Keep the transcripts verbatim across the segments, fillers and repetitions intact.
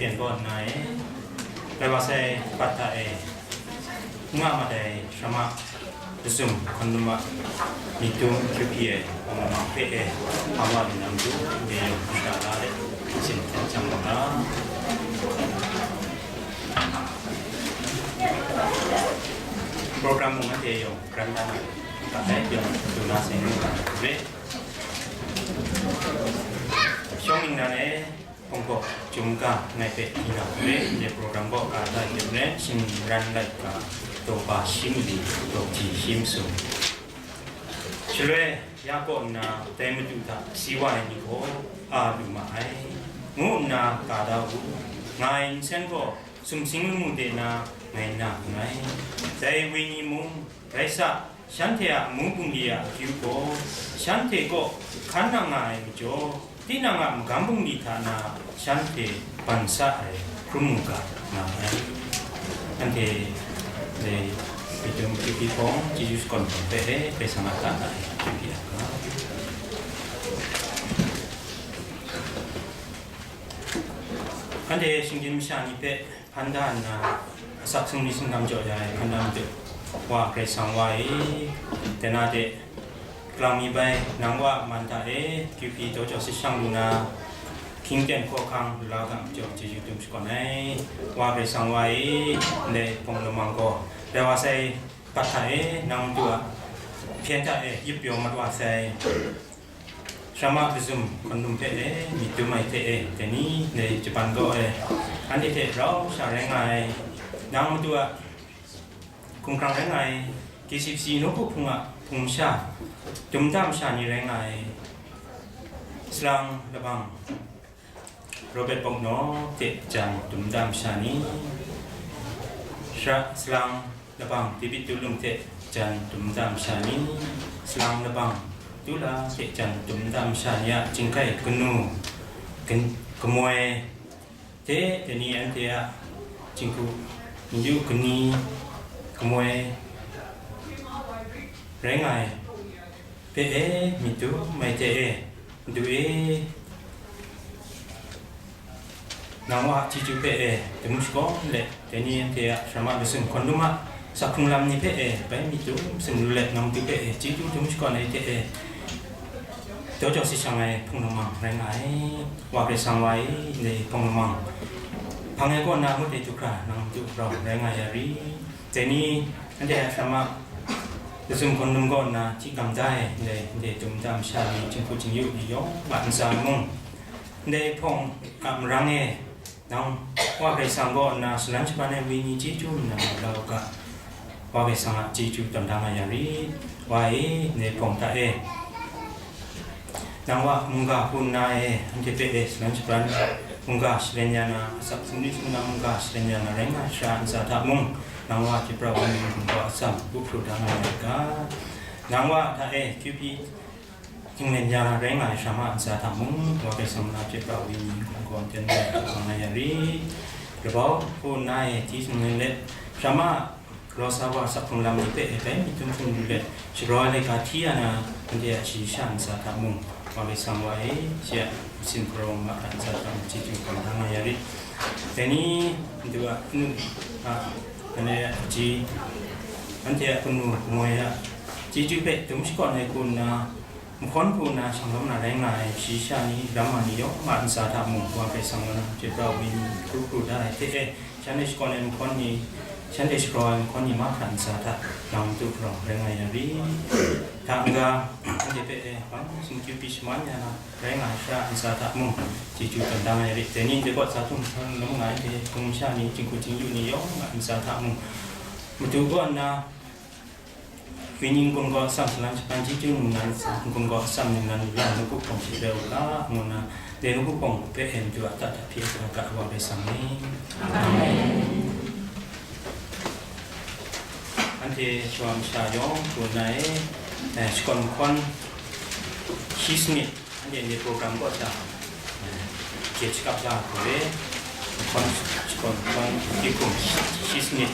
Yen gaw nna e, rai wa sai, pat hta e, n nga mat ai Sharama Lazum Hkawn Num a myit dum kyu pyi ai, Hkawn Num hpe e, hpa wa lu na matu, ndai yawng masha la let, sin hten chyang wa ga. Program mung anhte yawng, garan da na, ga ai yawng, du na sai nu ga re. Shawng ningnan e, hpung hkawk chyum ga ngai hpe tinang hpe, ndai program kaw ka da yu re, shingran laika, daw ba shi mali, daw ji shi masum. Shaloi, ya kaw nna, dai Madu hta si wa ai ni gaw, a lu ma ai, ngu nna ka da u, nga ai nsen gaw, sumsing lamu de na ngai na nngai. Dai wenyi mung, rai sa, shanhte a amu bungli a akyu gaw, shanhte kaw hkan nang nga ai majaw, tinang a magam bungli hta na shanhte ban sa ai hkrum mu ga nga ai. Anhte dai myit dum kyu pyi hpawng, chyeju shakawn hpawng hpe e, Karai Kasang a hta na e kyu pyi ai ga. Anhte shinggyim masha ni hpe hpan da nna, asak sumri sumgang jaw ya ai hkan da Madu Wa Karai Kasang wa e, dai na de, kalang mi bai, nang Wa man hta e, kyu pyi daw jaw sit shang lu na, hkying ten hkawhkang lu la ga majaw, chyeju dum shakawn ai. Wa Karai Kasang wa e, ndai hpawng lamang gaw, rai wa sai, pat hta e, nang Madu a hpyen hta e, yip pyaw mat wa sai. Sharama Lazum Hkawn Num hpe e, myit dum ai hte e, dai ni, ndai Japan kaw e, anhte hte rau sha rai nga ai, nang Madu a hkumhkrang rai nga ai, K C C nawku hpung a hpung masha, dum da masha ni rai nga ai, Salang Labang Robert Boknaw hte jan dum da masha ni, Sara Salang Labang David Tulung hte jan dum da masha ni, Salang Labang Tula hte jan dum da masha ni a chyingkai kanu, gan-, kamoi hte, dai ni anhte a jinghku, yu kani, kamoi rai nga ai hpe e, myit dum ai hte e, Madu e, nang Wa a chyeju hpe e, dum shakawn let, dai ni anhte a Sharama Lazum Hkawn Num a asak hkrung lam ni hpe e, bai myit dum sumru let, nang Madu hpe e, chyeju dum shakawn ai hte e, daw jaw sit shang ai hpung lamang rai nga ai. Wa Karai Kasang wa e, ndai hpawng lamang hpang ai kaw na ngut ai du hkra, nang Madu rau rai nga ya ri. Dai ni, anhte a Sharama Lazum Hkawn Num kaw nna hti gam da ai, ndai, ndai dum da masha ni, jinghku jingyu ni yawng a ntsa mung, ndai hpawng a marang e, nang Wa Karai Kasang kaw nna shalan shaban ai wenyi chyeju nna lau u ga, Wa Karai Kasang a chyeju tawn da nga ya ri. Wa e, ndai hpawng hta e, nang Wa mungga hku nna e, anhte hpe e shalan shaban mungga shalen ya na, asak sumri sumlang mungga shalen ya na rai nga ai, sara ntsa hta mung, nang Wa chyoi pra ai wenyi mungga atsam, gumhpraw da nga ai ga, nang Wa hta e, kyu pyi, htinglen ya na rai nga ai, sara ntsa hta mung, Wa Karai Kasang na chyoi pra ai wenyi, hkungga ten ai hkungga nga ya ri, grabau hku nna e, hti sumlin let, sara Galaw sa wa asak hkrung lam ni hpe e bai myit dum hkrung lu let, shagraw ai laika hti ya na, anhte a shayi sha ntsa hta mung, Wa Karai Kasang wa e, shi a sin hparawng mahkra ntsa hta mung, chyeju hkam da nga ya rit. Dai ni, Madu a kanu, a, anhte a hpaji, anhte a kanu, kamoi a chyeju hpe dum shakawn ai hku nna, Mahkawn hku nna shanglawm na rai nga ai shayi sha ni, ramma ni yawng a ntsa hta mung, Wa Karai Kasang na chyoi pra ai wenyi hkru hkru da ai hte e, shanhte shakawn ai mahkawn ni, shanhte shagraw ai mahkawn ni mahkra ntsa hta, nang Madu hparawng rai nga ya ri. Hta n-ga, anhte hpe e, hpang singkyu pyi shaman ya na, rai nga ai sha ntsa hta mung, chyeju tawn da nga ya ri. Dai ni ndai kaw sa htum hpang lawm nga ai hte, hpung masha ni, jinghku jingyu ni yawng a ntsa hta mung, Madu kaw nna, Wenyi n-gun gaw atsam, shalan shaban chyeju ningnan, n-gun gaw atsam ningnan, ya n-gup hpawng hte rai u ga, ngu nna, dai n-gup hpawng hpe e Madu a ta hta hpyi ai ga, Wa Karai Kasang e. Amen. Anhte shawa masha yawng hku nna e, eh, shakawn mahkawn shi sanit, anhte ndai program kaw sha, eh, gate shakap la hku re, mahkawn shakawn mahkawn hkum shi sanit,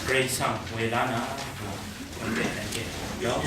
Karai Kasang woi la na, eh, anhte, anhte yawng.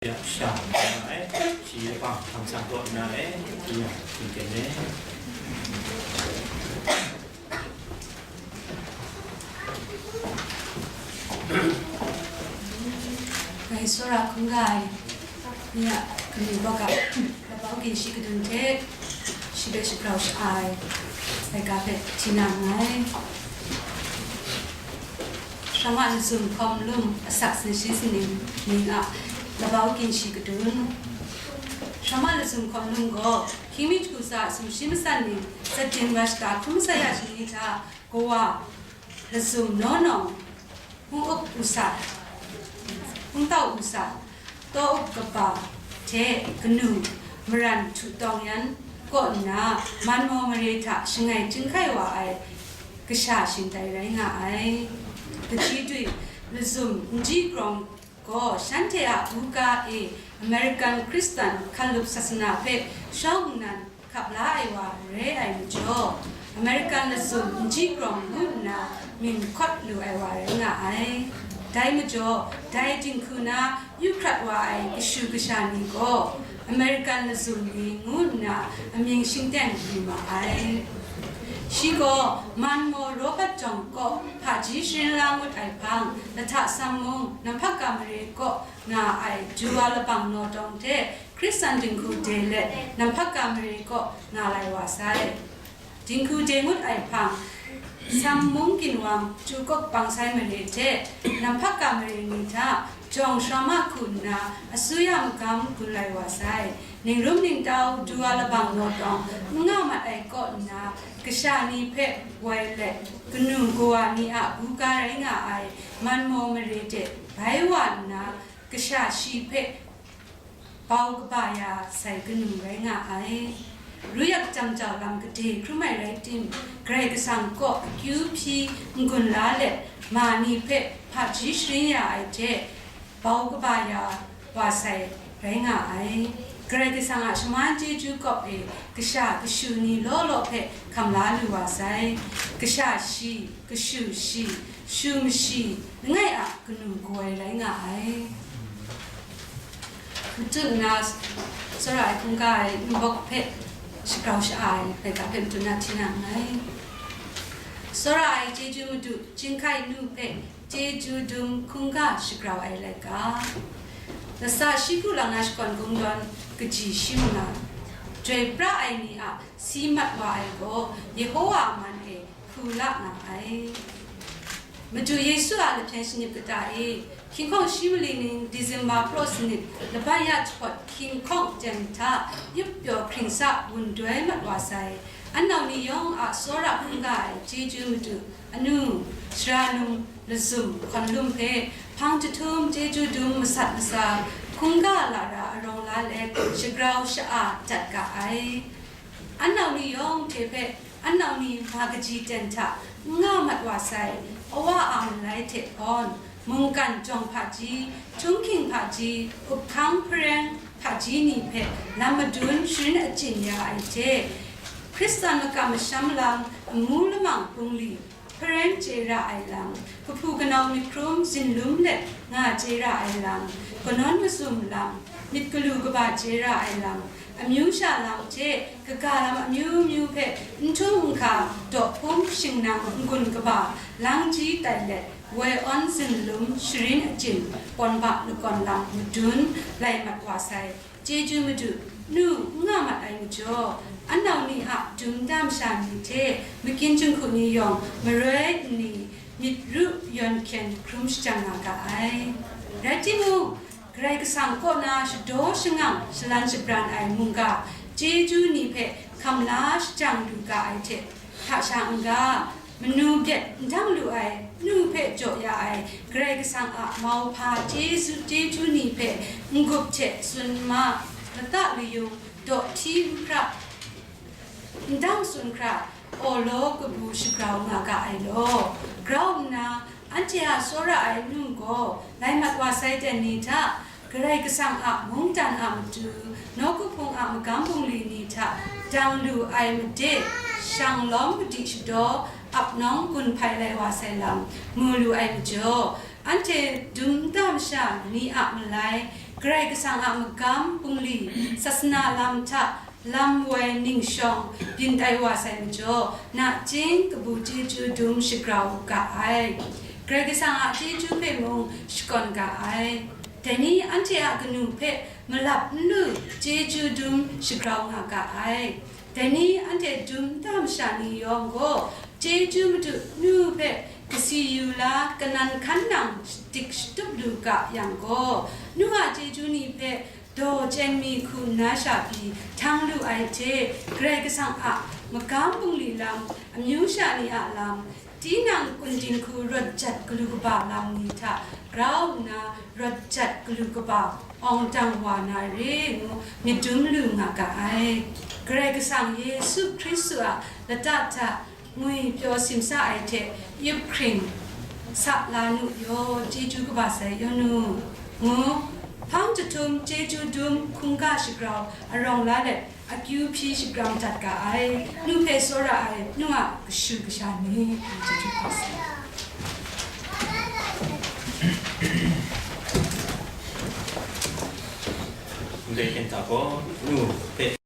Ya, sha, na e, shi yabang, hpang shang kaw na e, shi ya, hping ten e. Ngai tsawra hkungga ai ni a kanu bawk a, labau ginshi kadun hte shi hpe shagrau sha-, ai, laika hpe hti na nngai. Shamwa lazum hkawm lum asak sanshi sining ning a labau ginshi kadun. Shamwa lazum hkawm lum gaw, hkying mi hku tsa sumshi matsan ning, zatdin wa shata hkrum masai ya shani hta, kawa, lazum nawng nawng, hpung up u sa, hpung tau u sa, taw up kaba hte kanu maran htu tawng yan kaw nna, man maw mare hta shangai chyinghkai wa ai kasha shingtai rai nga ai. Kaji dui, lazum n ji grawng gaw shanhte a buga e American Hkristan hkalup sasana hpe shawng nnan hkap la ai wa re ai majaw, American lazum n ji grawng ngu nna mying hkawt lu ai wa rai nga ai. Dai majaw, dai dinghku na yu hkrat wa ai kashu kasha ni gaw, American lazum ni ngu nna amying shingteng lu ma ai. Shi gaw, man maw Robert Jawng kaw hpaji sharin la ngut ai hpang, lahta sam mung, namhpak ga mare kaw nga ai Juwa labang naw dawng hte Hkristan dinghku de let, namhpak ga mare kaw nga lai wa sai. Dinghku de ngut ai hpang, sam mung ginwang chyu kawp bang sai mare hte, namhpak ga mare ni hta jawng sharam a hku nna, asuya magam gun lai wa sai. Ningrum ningtau Juwa labang naw dawng n nga mat ai kaw nna, kasha ni hpe woi let, kanu kawa ni a buga rai nga ai man maw mare de bai wa nna, kasha shi hpe bau kaba ya sai kanu rai nga ai. Ru yak jam jau lam gade hkrum ai rai tim, Karai Kasang kaw akyu hpyi n-gun la let, ma ni hpe hpaji sharin ya ai hte, bau kaba ya wa sai rai nga ai. Karai Kasang a shaman chyeju kawp e kasha kashu ni law law hpe hkam la lu wa sai. Kasha shi, kashu shi, shu mashi, langai a kanu kawoi rai nga ai. Matut nna, tsawra ai hkungga ai nbawk hpe shagrau sha-, ai laika hpe matut nna hti na nngai. Tsawra ai chyeju madu chyinghkai nu hpe chyeju dum hkungga shagrau ai laika. Lasa shi hku lang na shakawn kungdawn kaji shi manga, Chyoi pra ai ni a si mat wa ai gaw Yehowa a man e hku la nga ai. Madu Yesu a lahpyen shanip kata e, hkying hkawng shi mali ning Disemba praw sanit laban ya jahpawt hkying hkawng jan hta yup pyaw hkring sa wun doi mat wa sai. Anau ni yawng a tsawra hkungga ai chyeju madu, anu, sara num, lazum, hkawn lum hpe hpang jahtum chyeju dum masat masa, hkungga lara arawng la let shagrau sha-, a dat ga ai. Anau ni yawng hte hpe anau ni ma kaji ten hta n nga mat wa sai, awa a malai hte hpawn, mungkan jawng hpaji, htunghking hpaji, uphkang hpareng hpaji ni hpe lam madun sharin achyin ya ai hte, Hkristan makam masham lam, amu lamang bungli, hpareng chye ra ai lam, kahpu kanau myit hkrum zinlum let nga chye ra ai lam, kanawn mazum lam, myit galu kaba chye ra ai lam, amyu sha lam hte kaga lam amyu myu hpe n htung n hka, daw hpung shingnang n-gun kaba, lang ji tai let, woi awn zinlum sharin achyin, kawn ba lakawn lam madun lai mat wa sai. Chyeju madu, nu n nga mat ai majaw, anau ni a dum nta masha ni hte makyin jinghku ni yawng maroi nni myit ru yawn hkyen hkrum shajang nga ga ai. Rai timung, Karai Kasang kaw na shadaw shangang shalan shabran ai mungga chyeju ni hpe hkam la shajang lu ga ai hte, hta sha n-ga, manu byet n dang lu ai, nu hpe jaw ya ai, Karai Kasang a mauhpa chyeju, chyeju ni hpe n-gup hte tsun ma, lata layung, daw hti n hkra, n dang tsun hkra, awlaw kabu shagrau nga ga ai law. Grau nna, anhte a tsawra ai nu gaw, lai mat wa sai ten ni hta, Karai Kasang a mungdan a matu, nawku hpung a magam bungli ni hta dang lu ai made, shang lawm madi shadaw ap nawng gun hpai lai wa sai lam mu lu ai majaw, anhte dum nta masha ni a malai, Karai Kasang a magam bungli, sasana lam hta lam woi ningshawng byin tai wa sai majaw, nachying kabu chyeju dum shagrau u ga ai. Karai Kasang a chyeju hpe mung shakawn ga ai. Dai ni anhte a kanu hpe malap n lu chyeju dum shagrau nga ga ai. Dai ni anhte dum nta masha ni yawng gaw, chyeju Madu Nu hpe kasi yu la, kanan hkan nang shadik shatup lu ga yang gaw, Nu a chyeju ni hpe daw chyen mi hku nna sha pyi htang lu ai hte, Karai Kasang a magam bungli lam, amyu sha ni a lam, tinang kun dinghku rawt jat galu kaba lam ni hta grau nna, rawt jat galu kaba awng dang wa na re ngu myit dum lu nga ga ai. Karai Kasang Yesu Hkristu a lata hta ngwi pyaw simsa ai hte yup hkring sa la nu yaw, chyeju kaba sai yaw nu, ngu hpang jahtum chyeju dum hkungga shagrau arawng la let, akyu hpyi shapram dat ga ai, Nu hpe tsawra ai Nu a kashu kasha ni, chyeju hpa sai. Ndai hkyen hta gaw Nu hpe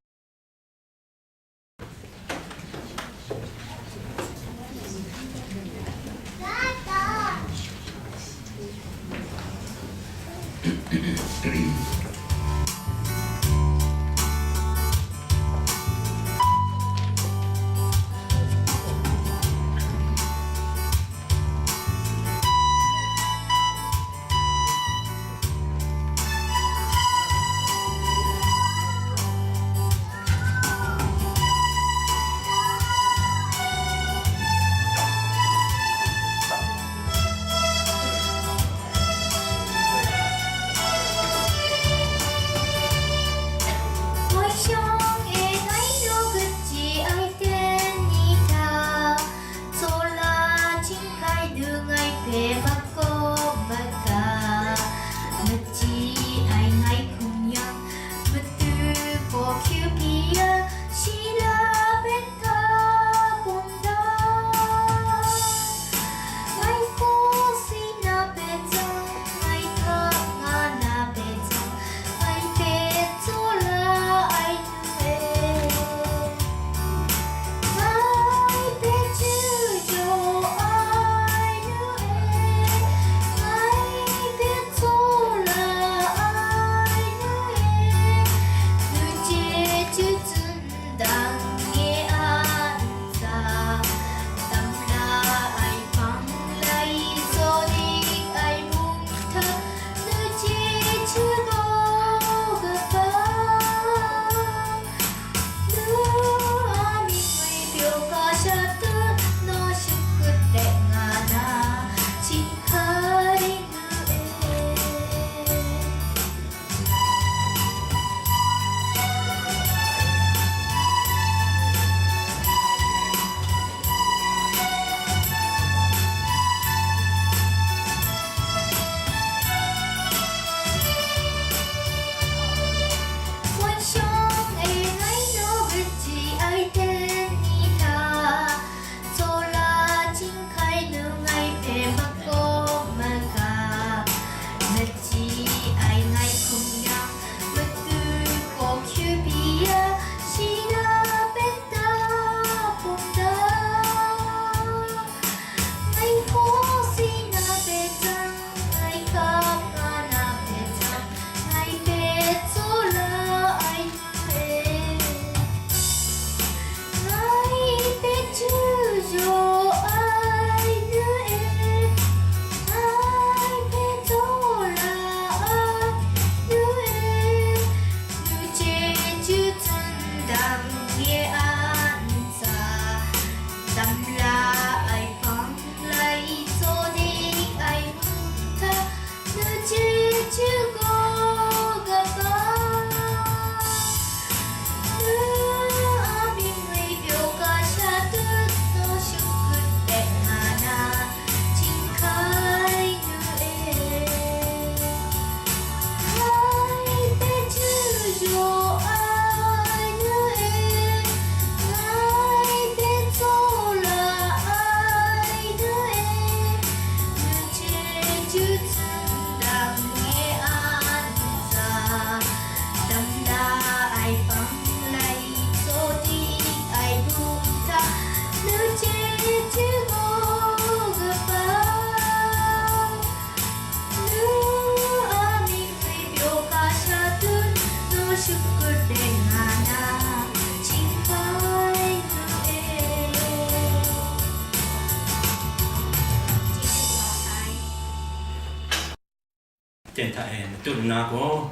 Tut nna gaw,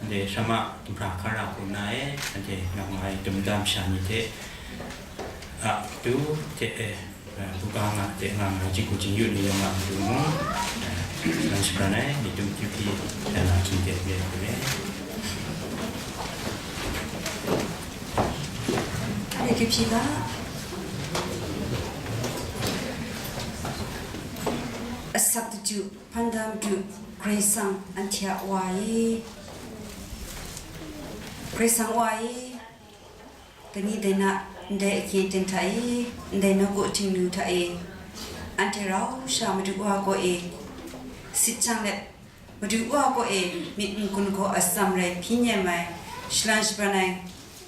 anhte shamma bra hkara hku na e, anhte nang nga ai dum dam sha ni hte, a, tu hte e, buga nga hte nga nga, jingku jingyu ni yawng a matu mung, e, nang shapran ai, myit dum kyu hpyi, dan na hkying de re ai hku re. Myit dum kyu hpyi ga, asak daju, hpan da madu, Karai Kasang anhte a Wa e, Karai Kasang Wa e, dai ni dai na, ndai ahkyen aten hta e, ndai nawku ahtingnu hta e, anhte rau sha Madu Wa kaw e sit jang let, Madu Wa kaw e myit n-gun gaw atsam rai hpyi nem ai, shalan shabran ai,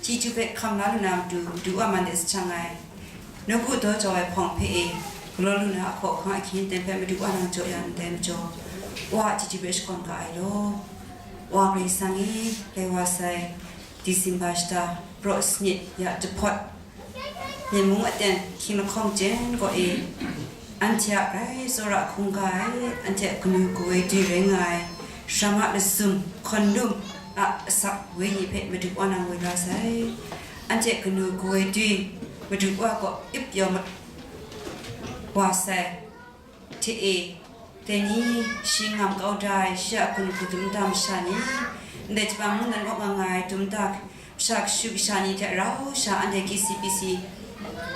chyeju hpe hkam la lu na matu, Madu Wa man de sa jang ai, nawku daw jau ai hpawng hpe e galaw lu na ahkaw ahkang ahkyen aten hpe Madu Wa nang jaw ya ndai majaw, Wa a chyeju hpe shakawn ga ai law. Wa Karai Kasang e, lai wa sai, Disemba shata, praw sanit ya jahpawt, Myen mung aten hkying lahkawng jen kaw e, anhte a grai tsawra hkungga ai, anhte a kanu kawoi dwi rai nga ai, Sara Masum Hkawn Lum a asak wenyi hpe Madu Wa nang woi la sai. Anhte kanu kawoi dwi Madu Wa kaw ip yaw mat wa sai. Hte e, dai ni shi ngam kau da ai, shi a hkun hku dum da masha ni, ndai Jahpan mungdan kaw nga nga ai dum da masha kashu kasha ni hte rau sha, anhte K C P C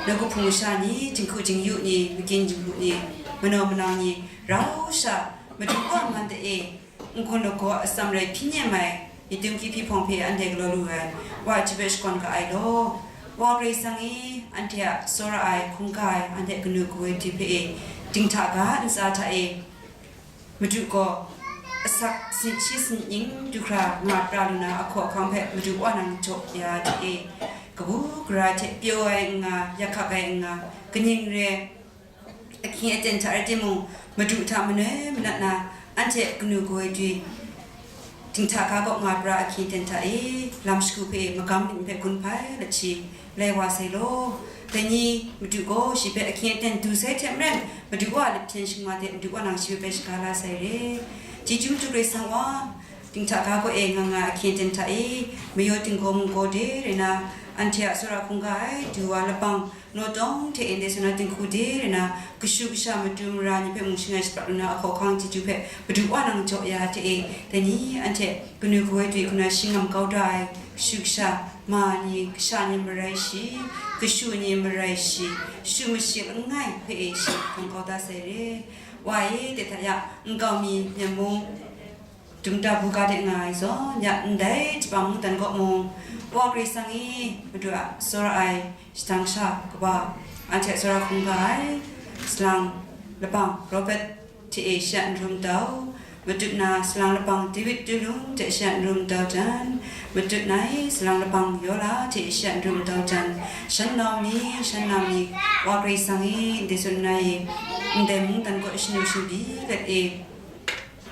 nawku hpung masha ni, jinghku jingyu ni, magyin jinghku ni, manaw manang ni, rau sha, Madu Wa man de e, n-gun lagaw atsam rai hpyi nem ai, myit dum kyu hpyi hpawng hpe anhte galaw lu ai, Wa a chyeju hpe shakawn ga ai law. Wa Karai Kasang e, anhte a tsawra ai, hkungga ai, anhte kanu kawoi dwi hpe e, dinghta ga ntsa hta e, Madu gaw asak sanit shi sanit ning du hkra nga pra lu na ahkaw ahkang hpe Madu Wa nang jaw ya hte e, kabu gara hte pyaw ai n nga, yak hkak ai n nga, kaning re, ahkying aten hta rai timung, Madu hta manoi manat na, anhte kanu kawoi dwi dinghta ga kaw nga pra ahkying aten hta e, lam shagu hpe magam myit hpe gun hpai let shi, lai wa sai law. Dai ni Madu gaw shi hpe ahkying aten du sai hte maren, Madu Wa a lep hpyen shingwa de Madu Wa nang shi hpe bai shaga la sai re. Chyeju Madu Karai Kasang Wa, dinghta ga kaw e nga nga ahkying aten hta e, mayaw dinggaw munggaw de rai na, anhte a tsawra hkungga ai du wa labang, Naw tawng hte e ndai sumna dinghku de rai na, kashu kasha matu mara ni hpe mung shangai shaprat lu na ahkaw ahkang chyeju hpe Madu Wa nang jaw ya hte e, dai ni anhte kanu kawoi dwi hku na shi ngam kau da ai, kashu kasha ma ni, kasha ni marai shi, kashu ni marai shi, shu mashi langai hpe e shi hkam kau da sai re. Wa e, de hta ya, nkau mi, myen mung, dum da buga de nga ai zawn, ya ndai Jahpan mungdan kaw mung, Wa Karai Kasang e, Madu a tsawra ai, shadang sha kaba, anhte tsawra hkungga ai, salang labang Robert hte e shi a n rum dau, matut na salang labang David Tulung hte shi a n rum dau jan, matut na e salang labang Yola hte shi a n rum dau jan, shan nau mi, shan nau mi, Wa Karai Kasang e, ndai tsun na e, ndai mungdan kaw shanu shanbyi let e,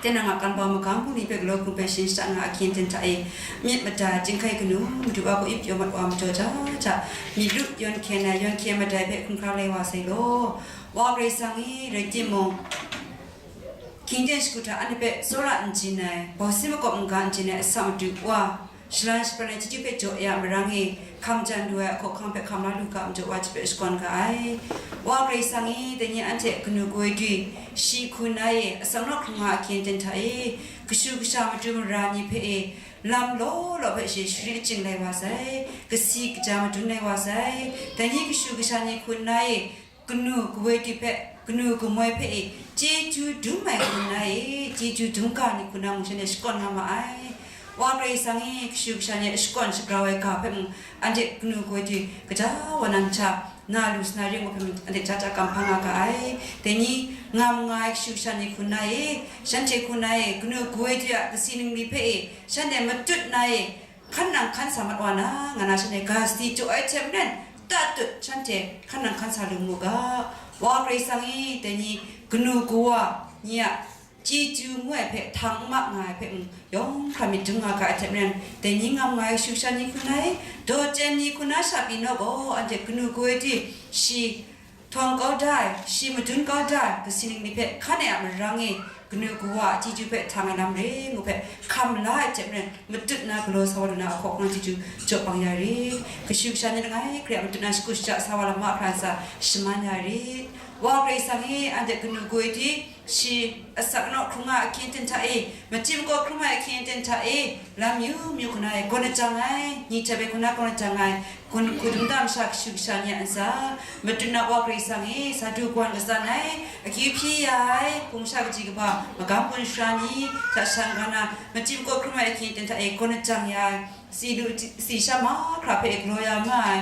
Tinang a kan bau magam bungli hpe galaw hku bai shin shada nga ahkyen hten hta e, myit mada, chyinghkai kanu, Madu a kaw ip yaw mat wa majaw ja hta, myit ru yawn hkyen ai, yawn hkyen madai hpe hkun hkra lai wa sai law. Wa Karai Kasang e, rai timung, hkying ten shagu hta anhte hpe tsawra n jin ai, bawsi makawp n-ga n jin ai asak Madu wa, Shalan shapran ai chyeju hpe jaw ya marang e, hkam jan lu ai ahkaw ahkang hpe hkam la lu ga, majaw wa hte hpe shakawn ga ai. Wa Karai Kasang e, dai ni anhte kanu kawoi dwi, shi hku nna e, asak nawk hkrung nga ahkyen ten hta e, kashu kasha matu mara ni hpe e, lam law law hpe shi shari aching lai wa sai, kasi kaja madun lai wa sai, dai ni kashu kasha ni hku nna e, kanu kawoi dwi hpe, kanu kamoi hpe e, chyeju dum ai hku nna e, chyeju dum ga ni hku nna mung shanhte shakawn nga ma ai. Wa Karai Kasang e, kashu kasha ni a shakawn shagrau ai ga hpe mung, anhte kanu kawoi dwi, kaja wa nang hta, na lu sa na ring wa hpe mung, anhte ja ja kamhpa nga ga ai. Dai ni, ngam nga ai kashu kasha ni hku nna e, shanhte hku nna e, kanu kawoi dwi a kasi ningli hpe e, shanhte matut nna e, hkan nang hkan sa mat wa na, nga na shanhte ga sadi jaw ai hte maren, tatut shanhte hkan nang hkan sa lu mu ga. Wa Karai Kasang e, dai ni kanu kawa ni a chyeju ngu ai hpe htang n ma nga ai hpe, mm, yawng hkra myit dum nga ga ai hte maren, dai ni ngam nga ai kashu kasha ni hku nna e, daw chyen ni hku nna sha pyi naw gaw, anhte kanu kawoi dwi shi htawng kau da ai, shi madun kau da ai, kasi ning ni hpe hkan e a marang e, kanu kawa a chyeju hpe htang ai lam re ngu hpe hkam la ai hte maren, matut na galaw sa wa lu na a hkawhkam chyeju jaw bang ya rit. Kashu kasha ni langai hkra matut na shagu shaja sa wa lam mahkra ntsa shaman ya rit. Wa Karai Kasang e, anhte kanu goi di, shi asak naw hkrung a ahkying aten hta e, machyi makaw hkrum ai ahkying aten hta e, lam yu myu hkuna e, gawn ajang ai, ni hte bai hkuna gawn ajang ai, kun hku dum da masha kashu kasha ni a ntsa, matut na Wa Karai Kasang e, sa du gawan katsan ai, akyu hpyi ya ai, hpung sha kaji kaba, magam gun shara ni, hta sha n-ga na, machyi makaw hkrum ai ahkying aten hta e, gawn ajang ya ai, si lu, si sha mahkra hpe e galaw ya nga ai,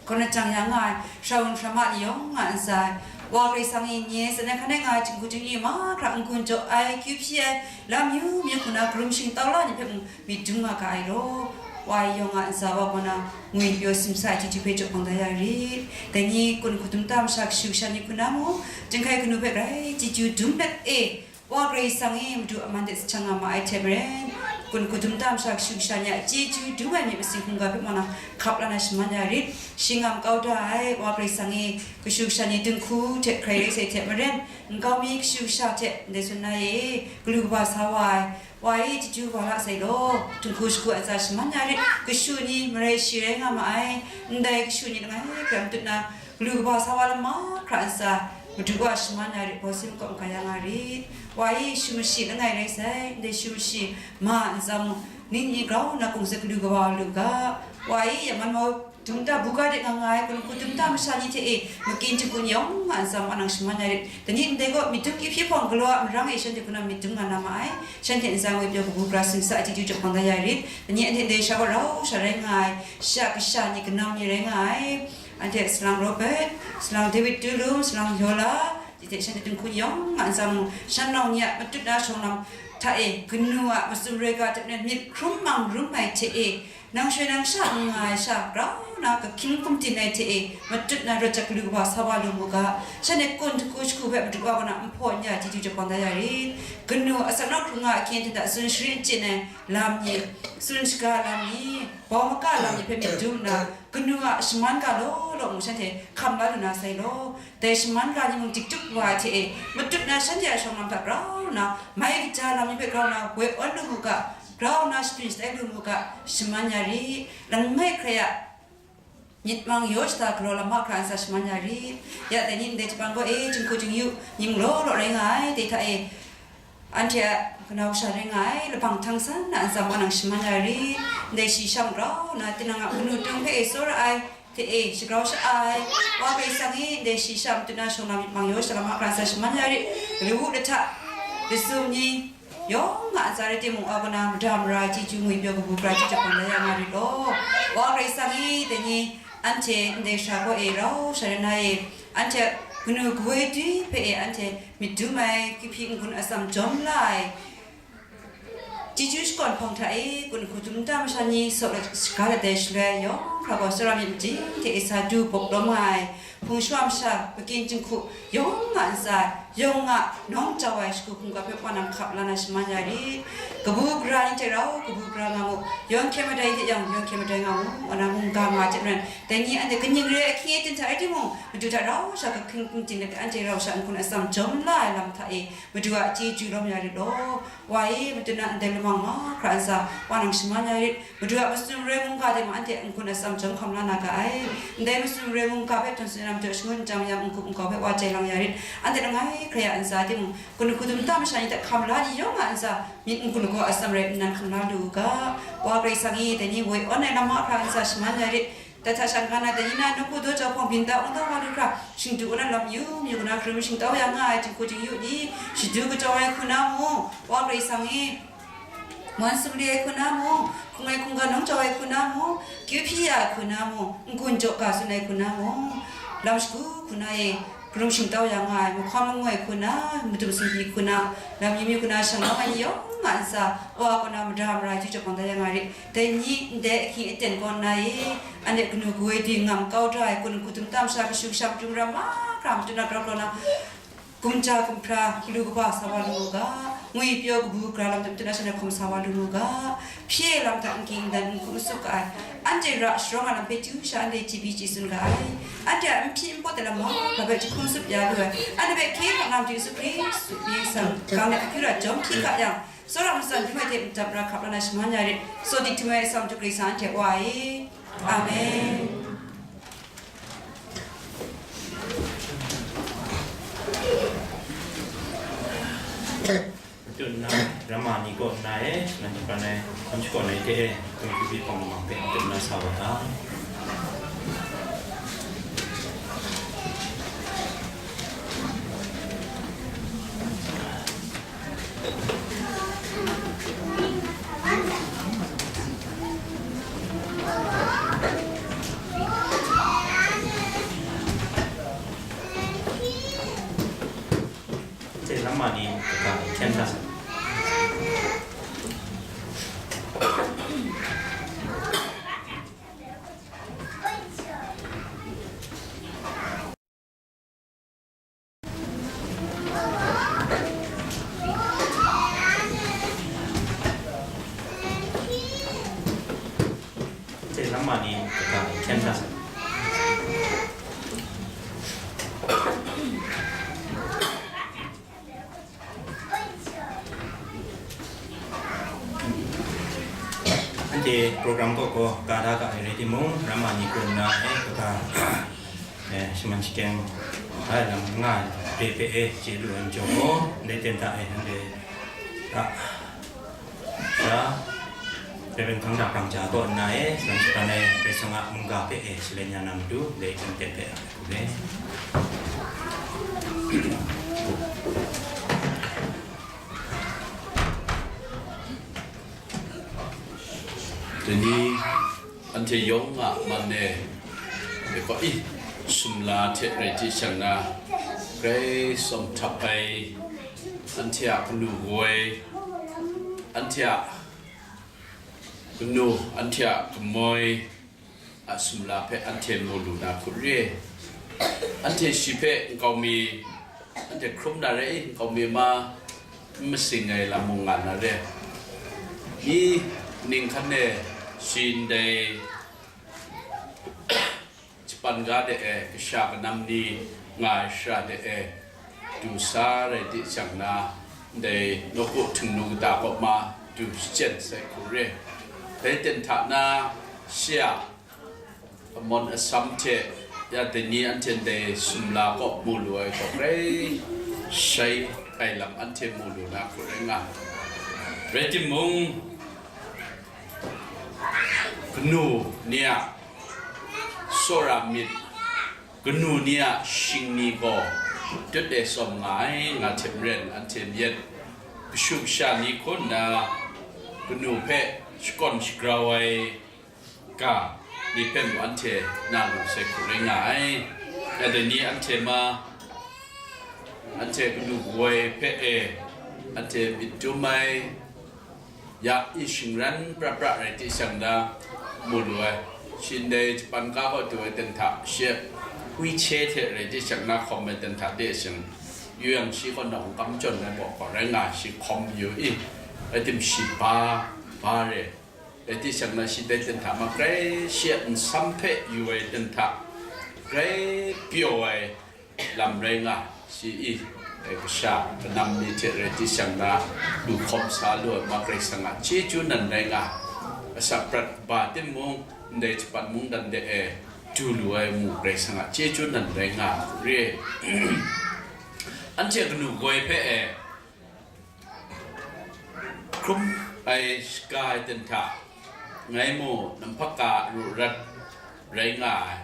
gawn ajang ya nga ai, hkra wun hkra ma ni yawng a ntsa, Wa Karai Kasang e nye, sa na hkan e nga ai, jinghku jingyu mahkra n-gun jaw ai, kyu hpyi ai, lam yu myu hkuna karum shingtau la ni hpe mung myit dum nga ga ai law, Wa e yawng a ntsa wa kaw na ngwi pyaw simsa ai chyeju hpe jaw bang da ya rit. Dai ni kun hku dum da masha kashu kasha ni hkuna mung, chyinghkai kanu hpe grai chyeju dum let e, Wa Karai Kasang e, Madu a man de sa hkam nga ma ai hte maren, kun hku dum da masha kashu kasha ni a chyeju dum ai myit masin hkungga hpe mung na hkap la na shaman ya rit. Shi ngam kau da ai, Wa Karai Kasang e, kashu kasha ni dinghku hte hkrai rai sai hte maren, nkau mi kashu kasha hte ndai tsun na e, galu kaba sa wa ai, Wa e, chyeju wa la sai law, dinghku shagu a ntsa shaman ya rit. Kashu ni marai shi rai nga ma ai, ndai kashu ni langai hkra matut na, galu kaba sa wa lam mahkra ntsa, Madu wa shaman ya rit, bawsin makawp maga ya nga rit. Wa e, shu mashi langai rai sai, ndai shu mashi ma ntsa mung, ningli grau nna kungzet galu kaba wa lu ga, Wa e, ya man mau dum da buga de nga nga ai, kun hku dum da masha ni hte e, makyin jinghku ni yawng a ntsa ma nang shaman ya rit. Dai ni ndai gaw, myit dum kyu hpyi hpawng galaw a marang e shanhte hkuna myit dum nga na ma ai, shanhte ntsa ngwi pyaw kabu gara simsa ai chyeju jaw bang da ya rit. Dai ni anhte ndai sha gaw rau sha rai nga ai, sha kasha ni kanam ni rai nga ai, anhte salang Robert, salang David Tulum, salang Yola, Dai hte shanhte dinghku ni yawng a ntsa mung, shan nau ni a matut na shawng lam hta e, kanu a matsun roi ga hte maren myit hkrum mang rum ai hte e, nang shoi nang sha n nga ai sha, grau na kahkying hkum tin ai hte e, matut na rawt jat galu kaba sa wa lu mu ga, shanhte kun hku shagu hpe Madu wa kaw na nhpaw n ya ai chyeju jaw bang da ya rit. Kanu a asak naw hkrung a ahkying aten hta tsun sharin achyin ai lam ni, tsun shaga lam ni, bau maka lam ni hpe myit dum nna, kanu a shaman ga law law mung shanhte hkam la lu na sai law. Dai shaman ga ni mung dik tup wa ai hte e, matut na shanhte a shawng lam hta grau nna, mai kaja lam ni hpe grau nna woi awn lu mu ga, grau nna shapring shatai lu mu ga, shaman ya rit. Langai hkrai a myit mang yaw shada galaw lam mahkra ntsa shaman ya rit. Ya dai ni ndai jahpan gaw e, jinghku jingyu ni mung law law rai nga ai, dai hta e, anhte a kanau kasha rai nga ai, labang htang san na a ntsa mung nang shaman ya rit. Ndai shi sham grau nna, tinang a kanu tung hpe e tsawra ai, hte e shagrau sha ai, Wa Karai Kasang e, ndai shi sham matut na shawng lam myit mang yaw shada lam mahkra ntsa shaman ya rit. Lawu lahta, lasum ni yawng a ntsa rai timung, wa kaw na mada mara ai chyeju ngwi pyaw kabu gara chyeju jaw bang da ya nga rit law. Wa Karai Kasang e, dai ni anhte ndai sara kaw e rau sha rai na e, anhte kanu kawoi dwi hpe e anhte myit dum ai, kyu hpyi n-gun atsam jawm la ai, chyeju shakawn hpawng hta e, kun hku dum da masha ni, saw let shaga let ai shaloi yawng hkra gaw, tsawra myit majing hte e sa du bawk lawm nga ai, hpung shawa masha, makyin jinghku yawng a ntsa, yawng a nawng jau ai shagu hkungga hpe wa nang hkap la na shaman ya rit. Kabu gara ni hte rau kabu gara nga mu, yawn hkye madai hte yang yawn hkye madai nga mu, wa na mungga nga ai hte maren, dai ni anhte kaning re ai ahkying aten hta rai timung, Madu hta rau sha kahkying hkum tin let, anhte rau sha n-gun atsam jawm la ai lam hta e, Madu a chyeju lawm ya rit law. Wa e, matut na ndai lamang mahkra ntsa, wa nang shaman ya rit. Madu a matsun maroi mungga de mung anhte n-gun atsam jawm hkam la na ga ai. Ndai matsun maroi mungga hpe htawn tsun ai lam jaw shangun n-jang mayam n-gup nkau hpe wa jai lang ya rit. Anhte langai hkrai a ntsa timung, kun hku dum da masha ni hta hkam la ni yawng a ntsa, myit n-gun lagaw atsam rai nnan hkam la lu u ga. Wa Karai Kasang e, dai ni woi awn ai lam mahkra ntsa shaman ya rit. Dai hta sha n-ga na, dai ni na nawku daw jau hpawng byin da wang da wa lu hkra, shingdu wa na lam yu myu na hkrum shingtau ya nga ai, jinghku jingyu ni, shadu kachyaw ai hku na mung, Wa Karai Kasang e, wan sumri ai hku na mung, hkrung ai hkungga nawng jau ai hku na mung, kyu hpyi ya ai hku na mung, n-gun jaw ga tsun ai hku na mung, lam shagu hku na e, hkrum shingtau ya nga ai, mahkawn mangwi ai hku na, madum sumri hku na, lam yu myu hku na, shang lawm ai ni yawng a ntsa, wa kaw na mada mara ai chyeju jaw bang da ya nga rit. Dai ni ndai ahkying aten kaw nna e, anhte kanu kawoi dwi ngam kau da ai, kun hku dum da masha, kashu kasha, matu mara mahkra matut na grau grau na, gumja gumhpra, galu kaba sa wa lu u ga, Ngwi pyaw kabu gara lam hte matu na shanhte hkawm sa wa lu mu ga, hpye lam hta n ging n dan n hkum n sup ga ai, anhte ra sharawng ai lam hpe chyu sha anhte chyebi chye tsun ga ai, anhte a n hpyi n pawt ai lam mahkra hpe jahkum tsup ya lu ai, anhte hpe hkye hkrang na matu Yesu Hkristu myit sang gang let akyu ra jawm hpyi ga yang, tsawra matsan htum ai hte matap ra hkap la na shaman ya rit, sawdi htum ai atsam matu Karai Kasang anhte wa ai. Amen. Tut nna, ramma ni kaw nna e, nanhte hpan ai hkan shakawn ai hte e, kungdawn hpawng lamang hpe tut nna sa wa ta. Tse lam ma ni kata hkyen hta sa. Tse lam ma ni kata hkyen hta sa. Anhte program kaw kaw ga da ga ai rai timung, ramma ni kaw nna, eh, kaga, eh, shaman shakeng ai lam nga ai hpe hpe, eh, chye lu ai majaw gaw, ndai ten hta, eh, anhte a, Sha, Reverend Hkang Dap Hkrang Cha kaw nna e, Salang Shapran ai Karai Kasang a mungga hpe e, shaloi ya na matu, dai hkang ten hpe a hku le. Dai ni, anhte yawng a man e, e gaw, i, sumla hte rai chye shang na, grai tsawm htap ai, anhte a kanu woi, anhte a kanu, anhte a kamoi a sumla hpe anhte mu lu na hku re. Anhte shi hpe nkau mi, anhte hkrum na re i, nkau mi ma n masing ai lam mung nga na re. Mi ning hkan e shi ndai Japan ga de e kasha kanam ni nga ai shara de e du sa rai di jang na, ndai nawku htingnu kata kaw ma du shachyen sai hku re. Dai ten hta na, shi a amawn asam hte ya dai ni anhte ndai sumla kaw mu lu ai gaw grai shai ai lam anhte mu lu na hku rai nga. Rai timung, kanu ni a tsawra myit, kanu ni a shingni gaw tut e tsawm nga ai, nga hte maren anhte myit kashu kasha ni hku nna kanu hpe shakawn shagrau ai ga ni hpe mung anhte na lu sai hku rai nga ai. Ya dai ni anhte ma, anhte kanu woi hpe e, anhte myit dum ai, ya, i shingran pra pra rai di shang na mu lu ai. Shi ndai Japan ga kaw du ai ten hta, shi wheelchair hte rai di shang na hkawm ai ten hta de shing, yu yang shi kaw nawng kam jawn ai baw gaw rai nga, shi hkawm yu i, rai tim shi ba, ba re. Rai di shang na shi dai ten hta ma grai shi a nsam hpe yu ai ten hta, grai pyaw ai lam rai nga, shi i, e, kasha kanam ni hte rai di shang na, lu hkawm sa lu ai ma Karai Kasang a chyeju nan rai nga, asak prat ba timung, ndai Japan mungdan de e du lu ai mu Karai Kasang a chyeju nan rai nga re. Anhte kanu woi hpe e, hkrum ai shaga ai ten hta, ngai mu namhpak ga ru rat rai nga ai.